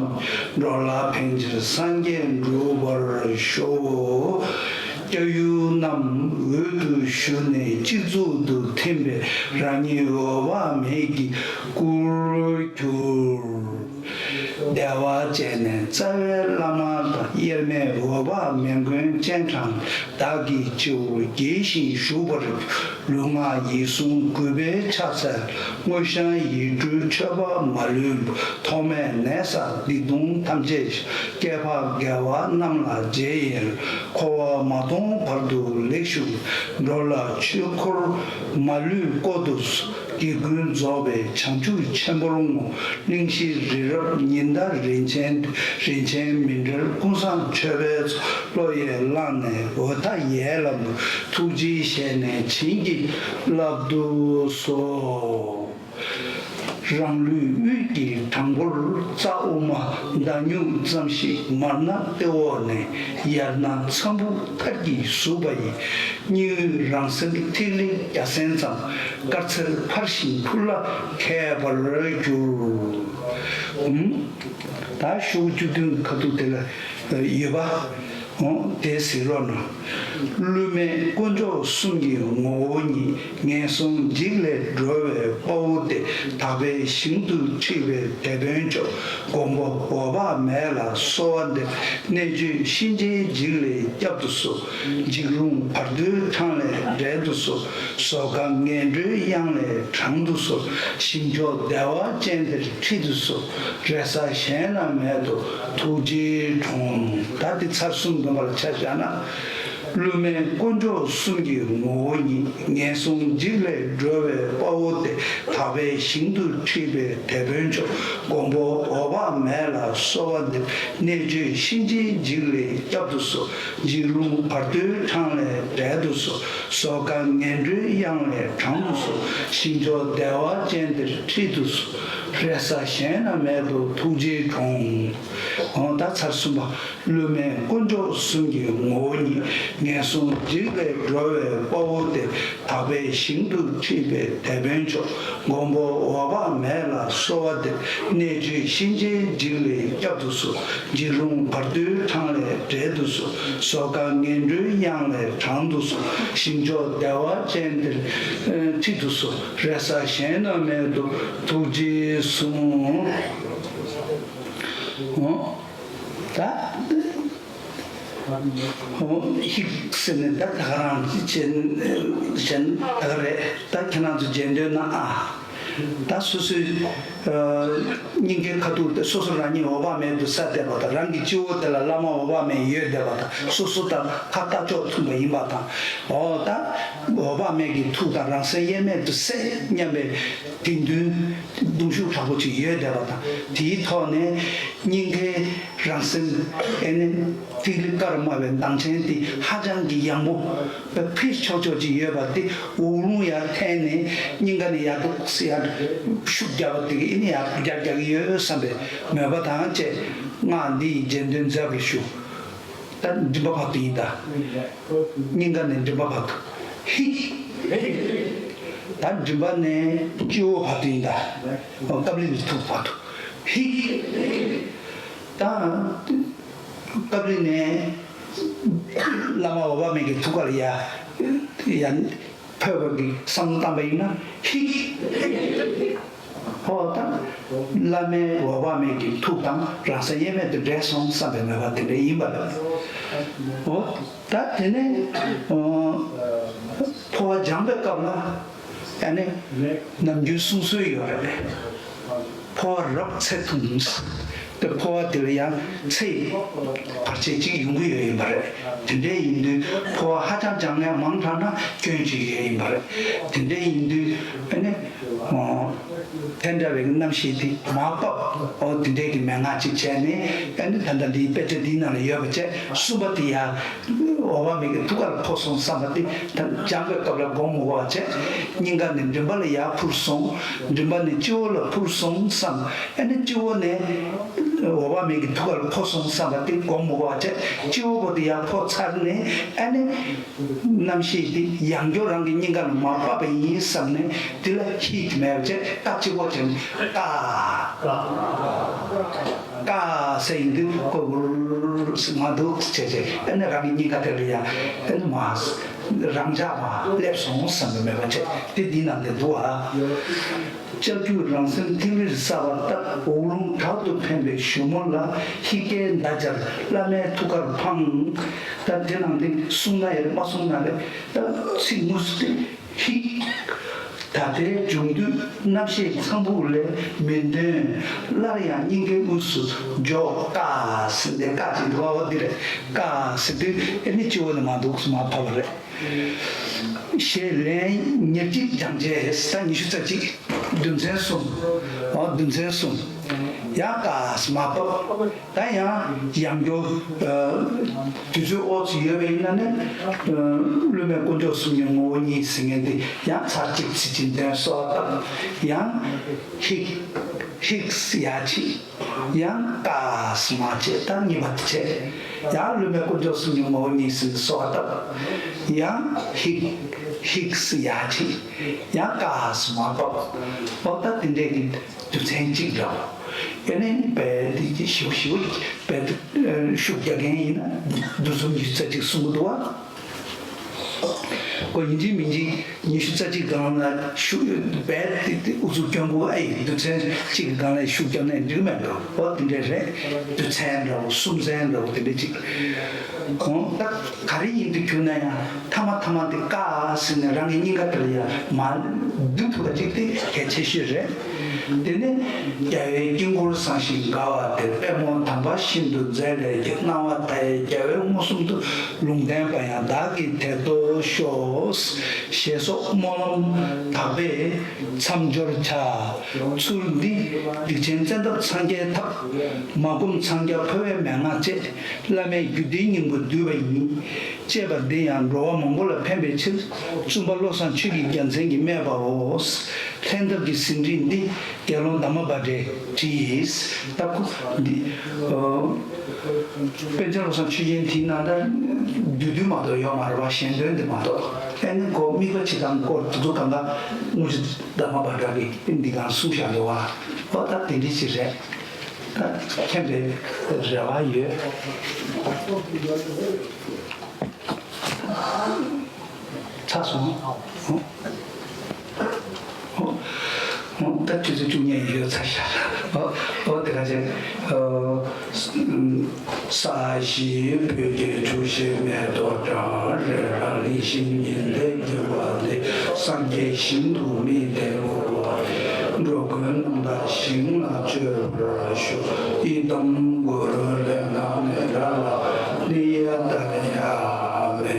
འགྲོ་ལ་ཕན་ཕྱིར་སངས་རྒྱས་འགྲུབ་པར་ཤོག་སྐྱབས་ཡུལ་རྣམས་འོད་དུ་ཞུ་ནས་སྤྱི་གཙུག་ཏུ་ཐིམ་པས་རང་ཉིད་འོད་དཔག་མེད་ཀྱི་སྐུར་གྱུར། བདེ་བ་ཅན་ནས་རྩ་བའི་བླ་མ་དང་དབྱེར་མེད་འོད་དཔག་མེད་མགོན་སྤྱན་དྲངས་བདག་གི་སྤྱི་བོར་དགྱེས་ཤིང་བཞུགས་པར་ལུས་ངག་ཡིད་གསུམ་གུས་པས་ཕྱག་འཚལ། དངོས་བཤམས་ཡིད་སྤྲུལ་མཆོད་པ་མ་ལུས་པ། ཐོགས་མེད་ནད་གསོག་སྡིག་ལྟུང་ཐམས་ཅད་ཞི། སྐྱེ་འཕགས་དགེ་བ་རྣམས་ལ་རྗེས་ཡི་རང་། འཁོར་བ་མ་སྟོངས་བར་དུ་ལེགས་བཞུགས། འགྲོ་ལ་ཆོས་འཁོར་མ་ལུས་བསྐོར་དུ་གསོལ། དགེ་ཀུན་རྫོགས་པའི་བྱང་ཆུབ་ཆེན་པོར་བསྔོ། གླིང་བཞི་རི་རབ་ཉི་ཟླ་རིན་ཆེན། རིན་ཆེན་མི་འབྲལ་ཀུན་བཟང་མཆོད་པའི་ཚོགས། བློ་ཡིས་བླངས་ནས་འོད་མཐའ་ཡས་ལ་འབུལ། ཐུགས་རྗེའི་ཞལ་ནས་བྱིན་གྱིས་བརླབ་ཏུ་གསོལ། རང་ལུས་དབུས་ཀྱི་བྲང་ཕུར་རྩ་དབུ་མ། མདའ་སྨྱུག་ཙམ་ཞིག་མར་སྣ་ལྟེ་འོག་ནས། ཡར་སྣ་ཚངས་བུག་མཐར་གྱིས་ཟུག་པ་ཡི། སྙིང་དབུས་རང་གསེང་ཐིག་ལེ་རྒྱ་སྲན་ཙམ། དཀར་ཚེར་འཕར་ཞིང་འཕུར་ལ་མཁས་པར་གྱུར། ད་ཤོག་བཅུ་བདུན་ཁ་ཐུག་དེ་ལ་ཡོད་པ། དེ་གཟིགས་རོགས་གནང་། བསླུ་མེད་དཀོན་མཆོག་གསུམ་གྱི་ངོ་བོ་ཉིད། ངན་སོང་འཇིག་ལས་སྒྲོལ་བའི་དཔའ་བོ་སྟེ། དག་པའི་ཞིང་དུ་ཁྲིད་པའི་དེད་དཔོན་མཆོག། མགོན་པོ་འོད་དཔག་མེད་ལ་གསོལ་བ་འདེབས། གནད་གཅོད་གཤིན་རྗེའི་འཇིགས་ལས་བསྐྱབ་ཏུ་གསོལ། འཇིགས་རུང་བར་དོའི་འཕྲང་ལས་བསྒྲལ་དུ་གསོལ། ཟོར་དཀར་ངན་འགྲོའི་གཡང་ལས་དྲང་དུ་གསོལ། ཞིང་མཆོག་བདེ་བ་ཅན་དེར་ཁྲིད་དུ་གསོལ། རེ་ས་གཞན་ན་མེད་དོ་ཐུགས་རྗེའི་གྲོང་། ད་འདི་ཚར་གསུམ་འདོན་པ་ལ་ཆ་བཞག་ན། བསླུ་མེད་དཀོན་མཆོག་གསུམ་གྱི་ངོ་བོ་ཉིད། ངན་སོང་འཇིགས་ལས་སྒྲོལ་བའི་དཔའ་བོ་སྟེ། དག་པའི་ཞིང་དུ་ཁྲིད་པའི་དེད་དཔོན་མཆོག། མགོན་པོ་འོད་དཔག་མེད་ལ་གསོལ་བ་འདེབས། གནད་གཅོད་གཤིན་རྗེའི་འཇིགས་ལས་བསྐྱབ་ཏུ་གསོལ། འཇིགས་རུང་བར་དོའི་འཕྲང་ལས་བསྒྲལ་དུ་གསོལ། ཟོར་དཀར་ངན་འགྲོའི་གཡང་ལས་དྲང་དུ་གསོལ། ཞིང་མཆོག་བདེ་བ་ཅན་དེར་ཁྲིད་དུ་གསོལ། རེ་ས་གཞན་ན་མེད་དོ་ཐུགས་རྗེའི་གྲོང་། འོ་ད་ཚར་གསུམ་པ། བསླུ་མེད་དཀོན་མཆོག་གསུམ་གྱི་ངོ་བོ་ཉིད། ངན་སོང་འཇིགས་ལས་སྒྲོལ་བའི་དཔའ་བོ་སྟེ། དག་པའི་ཞིང་དུ་ཁྲིད་པའི་དེད་དཔོན་མཆོག། མགོན་པོ་འོད་དཔག་མེད་ལ་གསོལ་བ་འདེབས། གནད་གཅོད་གཤིན་རྗེའི་འཇིགས་ལས་བསྐྱབ་ཏུ་གསོལ། འཇིགས་རུང་བར་དོའི་འཕྲང་ལས་བསྒྲལ་དུ་གསོལ། ཟོར་དཀར་ངན་འགྲོའི་གཡང་ལས་དྲང་དུ་གསོལ། ཞིང་མཆོག་བདེ་བ་ཅན་དེར་ཁྲིད་དུ་གསོལ། རེ་ས་གཞན་ན་མེད་དོ་ཐུགས་རྗེའི་གསུང་། ད། ཧོ་ཧིག་ཟེར་ནས་ད་ད་ག་རང་གཞན་གཞན་ད་ག་རེད། ད་ཁྱེད་རང་ཚོ་མཇལ་འདོད་ན་ཨ། ད་སོ་སོའི་སྙིང་གའི་ཁ་ཐུག་དེ་སོ་སོ་རང་ཉིད་འོད་དཔག་མེད་དུ་གསལ་བསྡད་པ་དང་། རང་གི་སྤྱི་བོ་དེ་ལ་བླ་མ་འོད་དཔག་མེད་ཡོད་བསྡད་པ་དང་། སོ་སོ་དང་ཁ་ལྟ་ཕྱོགས་མཚུངས་པ་ཡིན་པ་དང་། འོ་ད་འོད་དཔག་མེད་ཀྱི་ཐུགས་དང་རང་གསལ་དབྱེར་མེད་དུ་གསལ་སྙམ་པའི་དགེ་འདུན་གདུང་ཤུགས་དྲག་པོ་ཅིག་ཡོད་བསྡད་པ་དང་། དེའི་ཐོག་ནས་སྙིང་གའི་རང་སེམས་ཨེ་ནི་ཐིག་ལེ་དཀར་དམར་བའི་མདངས་ཅན་དེ་ཧ་ཅང་གི་ཡང་པོ་ཕི་ཕི་ཆོག་ཆོག་ཅིག་ཡོད་པ་དེ་འོག་རླུང་ཡར་འཐེན་ནས་སྙིང་ག་ནས་ཡར་འདུག་སེ་ཡར་ཤུགས་རྒྱག་པ་དེ་གི་ཨེ་ནི་ཡར་རྒྱག་རྒྱག་གི་ཡོད་བསམ་པའི་མོས་པ་དང་བཅས་སྔགས་འདི་ཡི་རྗེས་ཟློས་མཛད་པར་ཞུ། ད་མགྲིན་པ་བར་དུ་ཡིན་ད། སྙིང་ག་ནས་མགྲིན་པ་བར་དུ། ཧིག་ད་མགྲིན་པ་ནས་སྤྱི་བོ་བར་དུ་ཡིན་ད། ཨོ་ཀབ་ལི་ནས་ཐུག་བར་དུ། ཧིག་ད་ཀབ་ལི་ནས་བླ་མ་འོད་དཔག་མེད་ཀྱི་ཐུགས་ཀ་ལ་ཡ་ཡ་འཕོས་པ་གི་བསམ་བློ་བཏང་པ་ཡིན་ན་ཧིག་ཧོ་ད་བླ་མའི་འོད་དཔག་མེད་ཀྱི་ཐུགས་དང་རང་སེམས་དབྱེར་མེད་དུ་འདྲེས་སོང་བསམ་པའི་མོས་པ་དེ་འདྲ་ཡིན་པ་རེད། འོ་ད་དེ་ནས་འཕོ་བ་སྦྱངས་པའི་སྐབས་ལ་ཨ་ནི་ནམ་རྒྱུན་གསུང་སྲོལ་ཡོད་རེད། འཕོ་བ་རབ་ཚེ་ཐུང་། དེ་འཕོ་བ་དེ་ལ་ཡང་ཚེ་བར་ཆད་ཅིག་ཡོང་གི་ཡོད་ཡིན་པ་རེད། དེ་འདྲ་ཡིན་དུས་འཕོ་བ་ཧ་ཅང་སྦྱང་མཁན་མང་དྲགས་ན་སྐྱོན་ཅིག་ཡོད་ཡིན་པ་རེད། དེ་འདྲ་ཡིན་དུས་ཨ་ནི། དེ་འདྲ་བའི་རྣམ་ཤེས་དེ་མར་ཕབ། འོ་དེ་འདྲའི་གི་མན་ངག་ཅིག་བྱས་ནས་ཨ་ནི་ད་ལྟ་འདིའི་དཔེ་ཆ་འདིའི་ནང་ལ་ཡོད་པ་བྱས། གསུམ་པ་དེ་ཡང་འོད་དཔག་མེད་ཀྱི་ཐུགས་ཀ་ལ་འཕོ་སོང་བསམ་པ་དེ་ད་སྦྱངས་པའི་སྐབས་ལ་སྒོམ་མི་དགོས་པ་བྱས། སྙིང་ག་ནས་མགྲིན་པ་ལ་ཡར་འཕུར་སོང་། མགྲིན་པ་ནས་སྤྱི་བོ་ལ་འཕུར་སོང་བསམ། ཨ་ནི་སྤྱི་བོ་ནས་འོད་དཔག་མེད་ཀྱི་ཐུགས་ཀ་ལ་འཕོ་སོང་བསམ་པ་དེ་སྒོམ་མི་དགོས་པ་བྱས། སྤྱི་བོ་པོ་དེ་ཡར་འཕོ་ཚར་ནས་ཨ་ནི། རྣམ་ཤེས་དེ་ཡང་བསྐྱར་རང་གི་སྙིང་ག་ལ་མར་ཕབ་པ་ཡིན་བསམ་ནས་དེ་ལ་ཧིག་མེད་པ་བྱས། ཀ་གཅིག་པོ་བྱས་ནས་ཀ་ཀ་ཟེར་ཡིན་དུས་ཀོ་བུར་མ་འདུག་བྱས་བྱས། ཨ་ནི་རང་གི་སྙིང་ག་དེ་ལ་ཡང་ཨ་ནི་མ་རང་འཇགས་མ་སླེབས་སོང་བསམ་པ་མེད་པ་བྱས། དེ་འདི་ནང་དེ་འདུག་ཨ། ལྕགས་ཀྱུས་རང་སེམས་ཐིག་ལེར་གསལ་བར་བཏབ། འོག་རླུང་དྲག་ཏུ་འཕེན་པའི་གཞུག་མོ་ལ་ཧིག་གེའི་མདའ་སྦྱར་བླ་མའི་ཐུགས་ཀར་འཕངས། ད་དེ་ནང་དེ་གསུང་ན་ཡང་རེད། མ་གསུང་ན་རེད། ད་ཚིག་དངོས་སུ་དེ་ཧིག་ད་ལྟའི་འབྱུང་དུས་རྣམ་ཤེས་ཚངས་བུག་ལས་མི་འདོན། སླར་ཡང་སྙིང་གའི་དབུས་སུ་འཇོག་ཀ་ཟེར་ཏེ་ཀ་ཅིག་འདུག་པ། འོ་འདི་རེད། ཀ་ཟེར་དུས་ཨེ་ནི་སྤྱི་བོ་ནས་མར་འདུག་སེ་མར་ཕབ་པ་རེད། ཞེས་ལན་ཉེར་གཅིག་སྦྱང་བྱས། ད་ཉི་ཤུ་རྩ་གཅིག་རྡུལ་ཚན་གསུམ། འོ་རྡུལ་ཚན་གསུམ། ཡང་ཀ་སྨ་ཕབ། ད་ཡང་ཡང་སྐྱོར། ཨ། དུས་ཚོད་ཨོ་ཙི་ཡོད་པ་ཡིན་ན་ནི། ཨ། བསླུ་མེད་དཀོན་མཆོག་གསུམ་གྱི་ངོ་བོ་ཉིད་ཟེར་མཁན་དེ་ཡང་ཚར་གཅིག་ཚིག་ཅིག་འདོན་གསོལ་བ་བཏབ། ཡང་ཧིག་ཧིག་ཡ་ཆི། ཡང་ཀ་སྨ་བྱས། ད་གཉིས་པ་དེ་བྱས། ཡང་བསླུ་མེད་དཀོན་མཆོག་གསུམ་གྱི་ངོ་བོ་ཉིད་ཟེར་གསོལ་བ་བཏབ། ཡང་ཧིག་ཧིག་ཡ་ཆི། ཡང་ཀ་སྨ་ཕབ། འོ་ད་དེ་འདྲས་ཀྱི་རྡུལ་ཚན་གཅིག་འདྲ་བོ། ཨེ་ནས་རྦད་དེ་ཞིབ་ཞིབ་རྦད་དེ་ཤུགས་རྒྱག་མཁན་ཡིན་ན་རྡུལ་གསུམ་ཉི་ཤུ་རྩ་གཅིག་གསུང་གི་འདུག་བ། ཁོ་ཡིན་གཅིག་མིན་གཅིག་ཉི་ཤུ་རྩ་གཅིག་སྒང་ལ་ཤུགས་རྦད་དེ་ཨུ་ཚུགས་སྐྱོན་དགོས། ཨེ་རྡུལ་ཚན་གཅིག་གི་སྒང་ལ་ཤུགས་རྒྱབ་ན་འགྲིག་མེད་འགྲོ། འོ་དེ་འདྲས་རེད། རྡུལ་ཚན་འདྲ་བོ་གསུམ་ཚན་འདྲ་བོ་དེ་འདྲས་གཅིག་ཁོང་ད་ག་རེ་ཡིན་དུ་གྱུར་ན་ཡང་མཐའ་མ་མཐའ་མ་དེ་ཀ་ཟེར་ནས་རང་གི་སྙིང་ག་དེ་ལ་ཡང་མ་བསྡུ་ཐུབ་པ་ཅིག་དེ་གལ་ཆེ་ཤོས་རེད། དེ་ནས་རྒྱལ་བའི་དཀྱིལ་འཁོར་བཟང་ཞིང་དགའ་བ་དེར། པདྨོ་དམ་པ་ཤིན་ཏུ་མཛེས་ལེགས་ཀྱི། སྣང་བ་མཐའ་ཡས་རྒྱལ་བའི་མངོན་སུམ་དུ། ལུང་བསྟན་པ་ཡང་བདག་གི་དེར་ཐོབ་ཤོག་ཞེས་སོགས་སྨོན་ལམ་དག་པས་མཚམས་སྦྱོར་བྱ། ཚུལ་འདིས་སྡིག་ཅན་བཙན་ཐབས་འཚང་རྒྱའི་ཐབས། མ་བསྒོམས་འཚང་རྒྱ་འཕོ་བའི་མན་ངག་བཅས། བླ་མེད་རྒྱུད་སྡེའི་སྙིང་པོ་བསྡུས་པ་ཡིན། ཅེས་པ་འདི་ཡང་འགྲོ་བ་མང་པོ་ལ་ཕན་པའི་ཕྱིར། བཙུན་པ་བློ་བཟང་ཆོས་ཀྱི་རྒྱལ་མཚན་གྱིས་སྨྲས་པའོ། ལྷན་ཐབས་ཀྱི་ཟིན་བྲིས་འདི་དགེ་སློང་དྷརྨ་པ་ཏྲས་བྲིས། ད་ཁོ་འདི། ཨ། པཎ་ཆེན་བློ་བཟང་ཆོས་རྒྱན་དེའི་ནང་ད་བསྡུས་བསྡུས་མ་གཏོགས་ཡོད་མ་རེད་བ། ཞལ་འདོན་འདི་མ་གཏོགས། ཨེ་ནི་ཁོ་དམིགས་པ་ཇི་ལྟར་སྐོར་དེ་ཚོ་གང་ག་དངུལ་ཆུ་དྷརྨ་པ་ཏྲ་གིས་འདི་གང་གསུངས་བཞག་འདུག་བ། ཨོ་ད་དེ་འདྲ་ཞིག་རེད། ད་མཁྱེན་པའི་རེ་བ་ཡོད། ཚར་སོང་། ཨོ། ཨོ། ཨོ། ད་ཆུ་ཚོད་བཅུ་གཉིས་ཡོད་ཚར་ཤག་ཨོ། ཨོ་དེ་ག་ཅན། ཨོ། ས་གཞི་སྤོས་ཀྱི་ཆུ་ཤེལ་མེ་ཏོག་གྲང་། རི་རབ་གླིང་བཞི་ཉི་ཟླས་བསྒྱིར་བ་ལས། སངས་རྒྱས་ཞིང་དུ་དམིགས་ཏེ་འགོར་བ་ཡི། འགྲོ་ཀུན་རྣམ་དག་ཞིང་ལ་སྤྱོད་པར་ཤོག་ཨི་དཾ་གུ་རུ་ལས་ན་ནེ་ར་ལ་ནི་ཡ་ཏ་ནི་ཨ་མེ།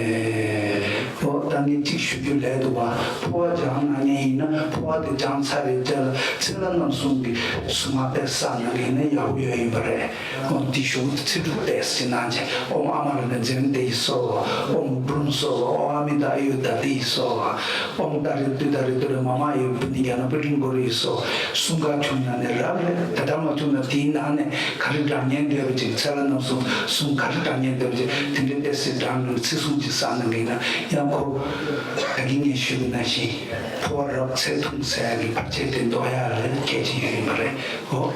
ཨོ་ད་ངས་གཅིག་ཞུ་རྒྱུ་ལས་འདུག་བ། འཕོ་བ་སྦྱང་གནང་མཁན་ཡིན་ན་འཕོ་བ་དེ་སྦྱངས་ཚར་བའི་རྗེས་ལ་ཚེ་བླ་རྣམ་གསུམ་གྱི་གཟུངས་སྔགས་དེ་བསགས་གནང་མཁན་ཡིན་ན་ཡག་པོ་ཡོད་ཡིན་པ་རེད། ཨོ་འདི་ཞུ་ཚེ་སྒྲུབ་ཏོག་ཙམ་གནང་བྱས། ཨོཾ་ཨ་མ་ར་ཎི་ཙན་དྷི་སྭཱ་ཧཱ། ཨོཾ་བྷྲཱུྃ་སྭཱ་ཧཱ། ཨོཾ་ཨ་མི་ཏ་ཨ་ཡུ་དྷ་ཏི་སྭཱ་ཧཱ། ཨོཾ་ཏཱ་རེ་ཏུཏྟཱ་རེ་ཏུ་རེ་མ་མ་ཨ་ཡུ་པུ་ཎི་ཛྙཱ་ན་པུ་ཊིཾ་གུ་རུ་སྭཱ་ཧཱ། གསུམ་ཀ་བྱུང་ན་ནི་རབ་རེད། དེ་ལྟར་མ་བྱུང་ན་དེའི་ནང་ནས་ག་རེ་བགྲང་སྙིང་འདོད་པ་ཅིག་ཚེ་བླ་རྣམ་གསུམ་གཟུངས་ག་རེ་བགྲང་སྙིང་འདོད་པ་ཅིག་དེ་འདྲའི་ཏོག་ཙམ་བགྲང་ནས་ཚེ་གཟུངས་ཅིག་བསགས་གནང་མཁན་ཡིན་ན་ཡང་ཁོ་ད་གིན་ངས་ཞུས་པ་ནང་བཞིན་འཕོ་བ་རབ་ཚེ་ཐུང་ཟེར་ཡག་གི་བར་ཆད་དེ་ཟློག་ཡག་ལས་གལ་ཆེན་ཡོད་ཡིན་པ་རེད། ཨོ།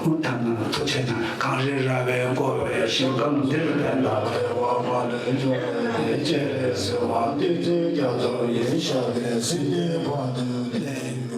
ཨོ་ཐ་ན་ཐུགས་ཆེ་ན་གངས་རི་ར་བས་བསྐོར་བའི་ཞིང་ཁམས་འདིར་ཕན་པ་དེ་བ་མ་ལུས་འབྱུང་བའི་སྤྱན་རས་གཟིགས་དབང་བསྟན་འཛིན་རྒྱ་མཚོ་ཡི་ཞབས་པད་སྲིད་མཐའི་བར་དུ་བརྟན།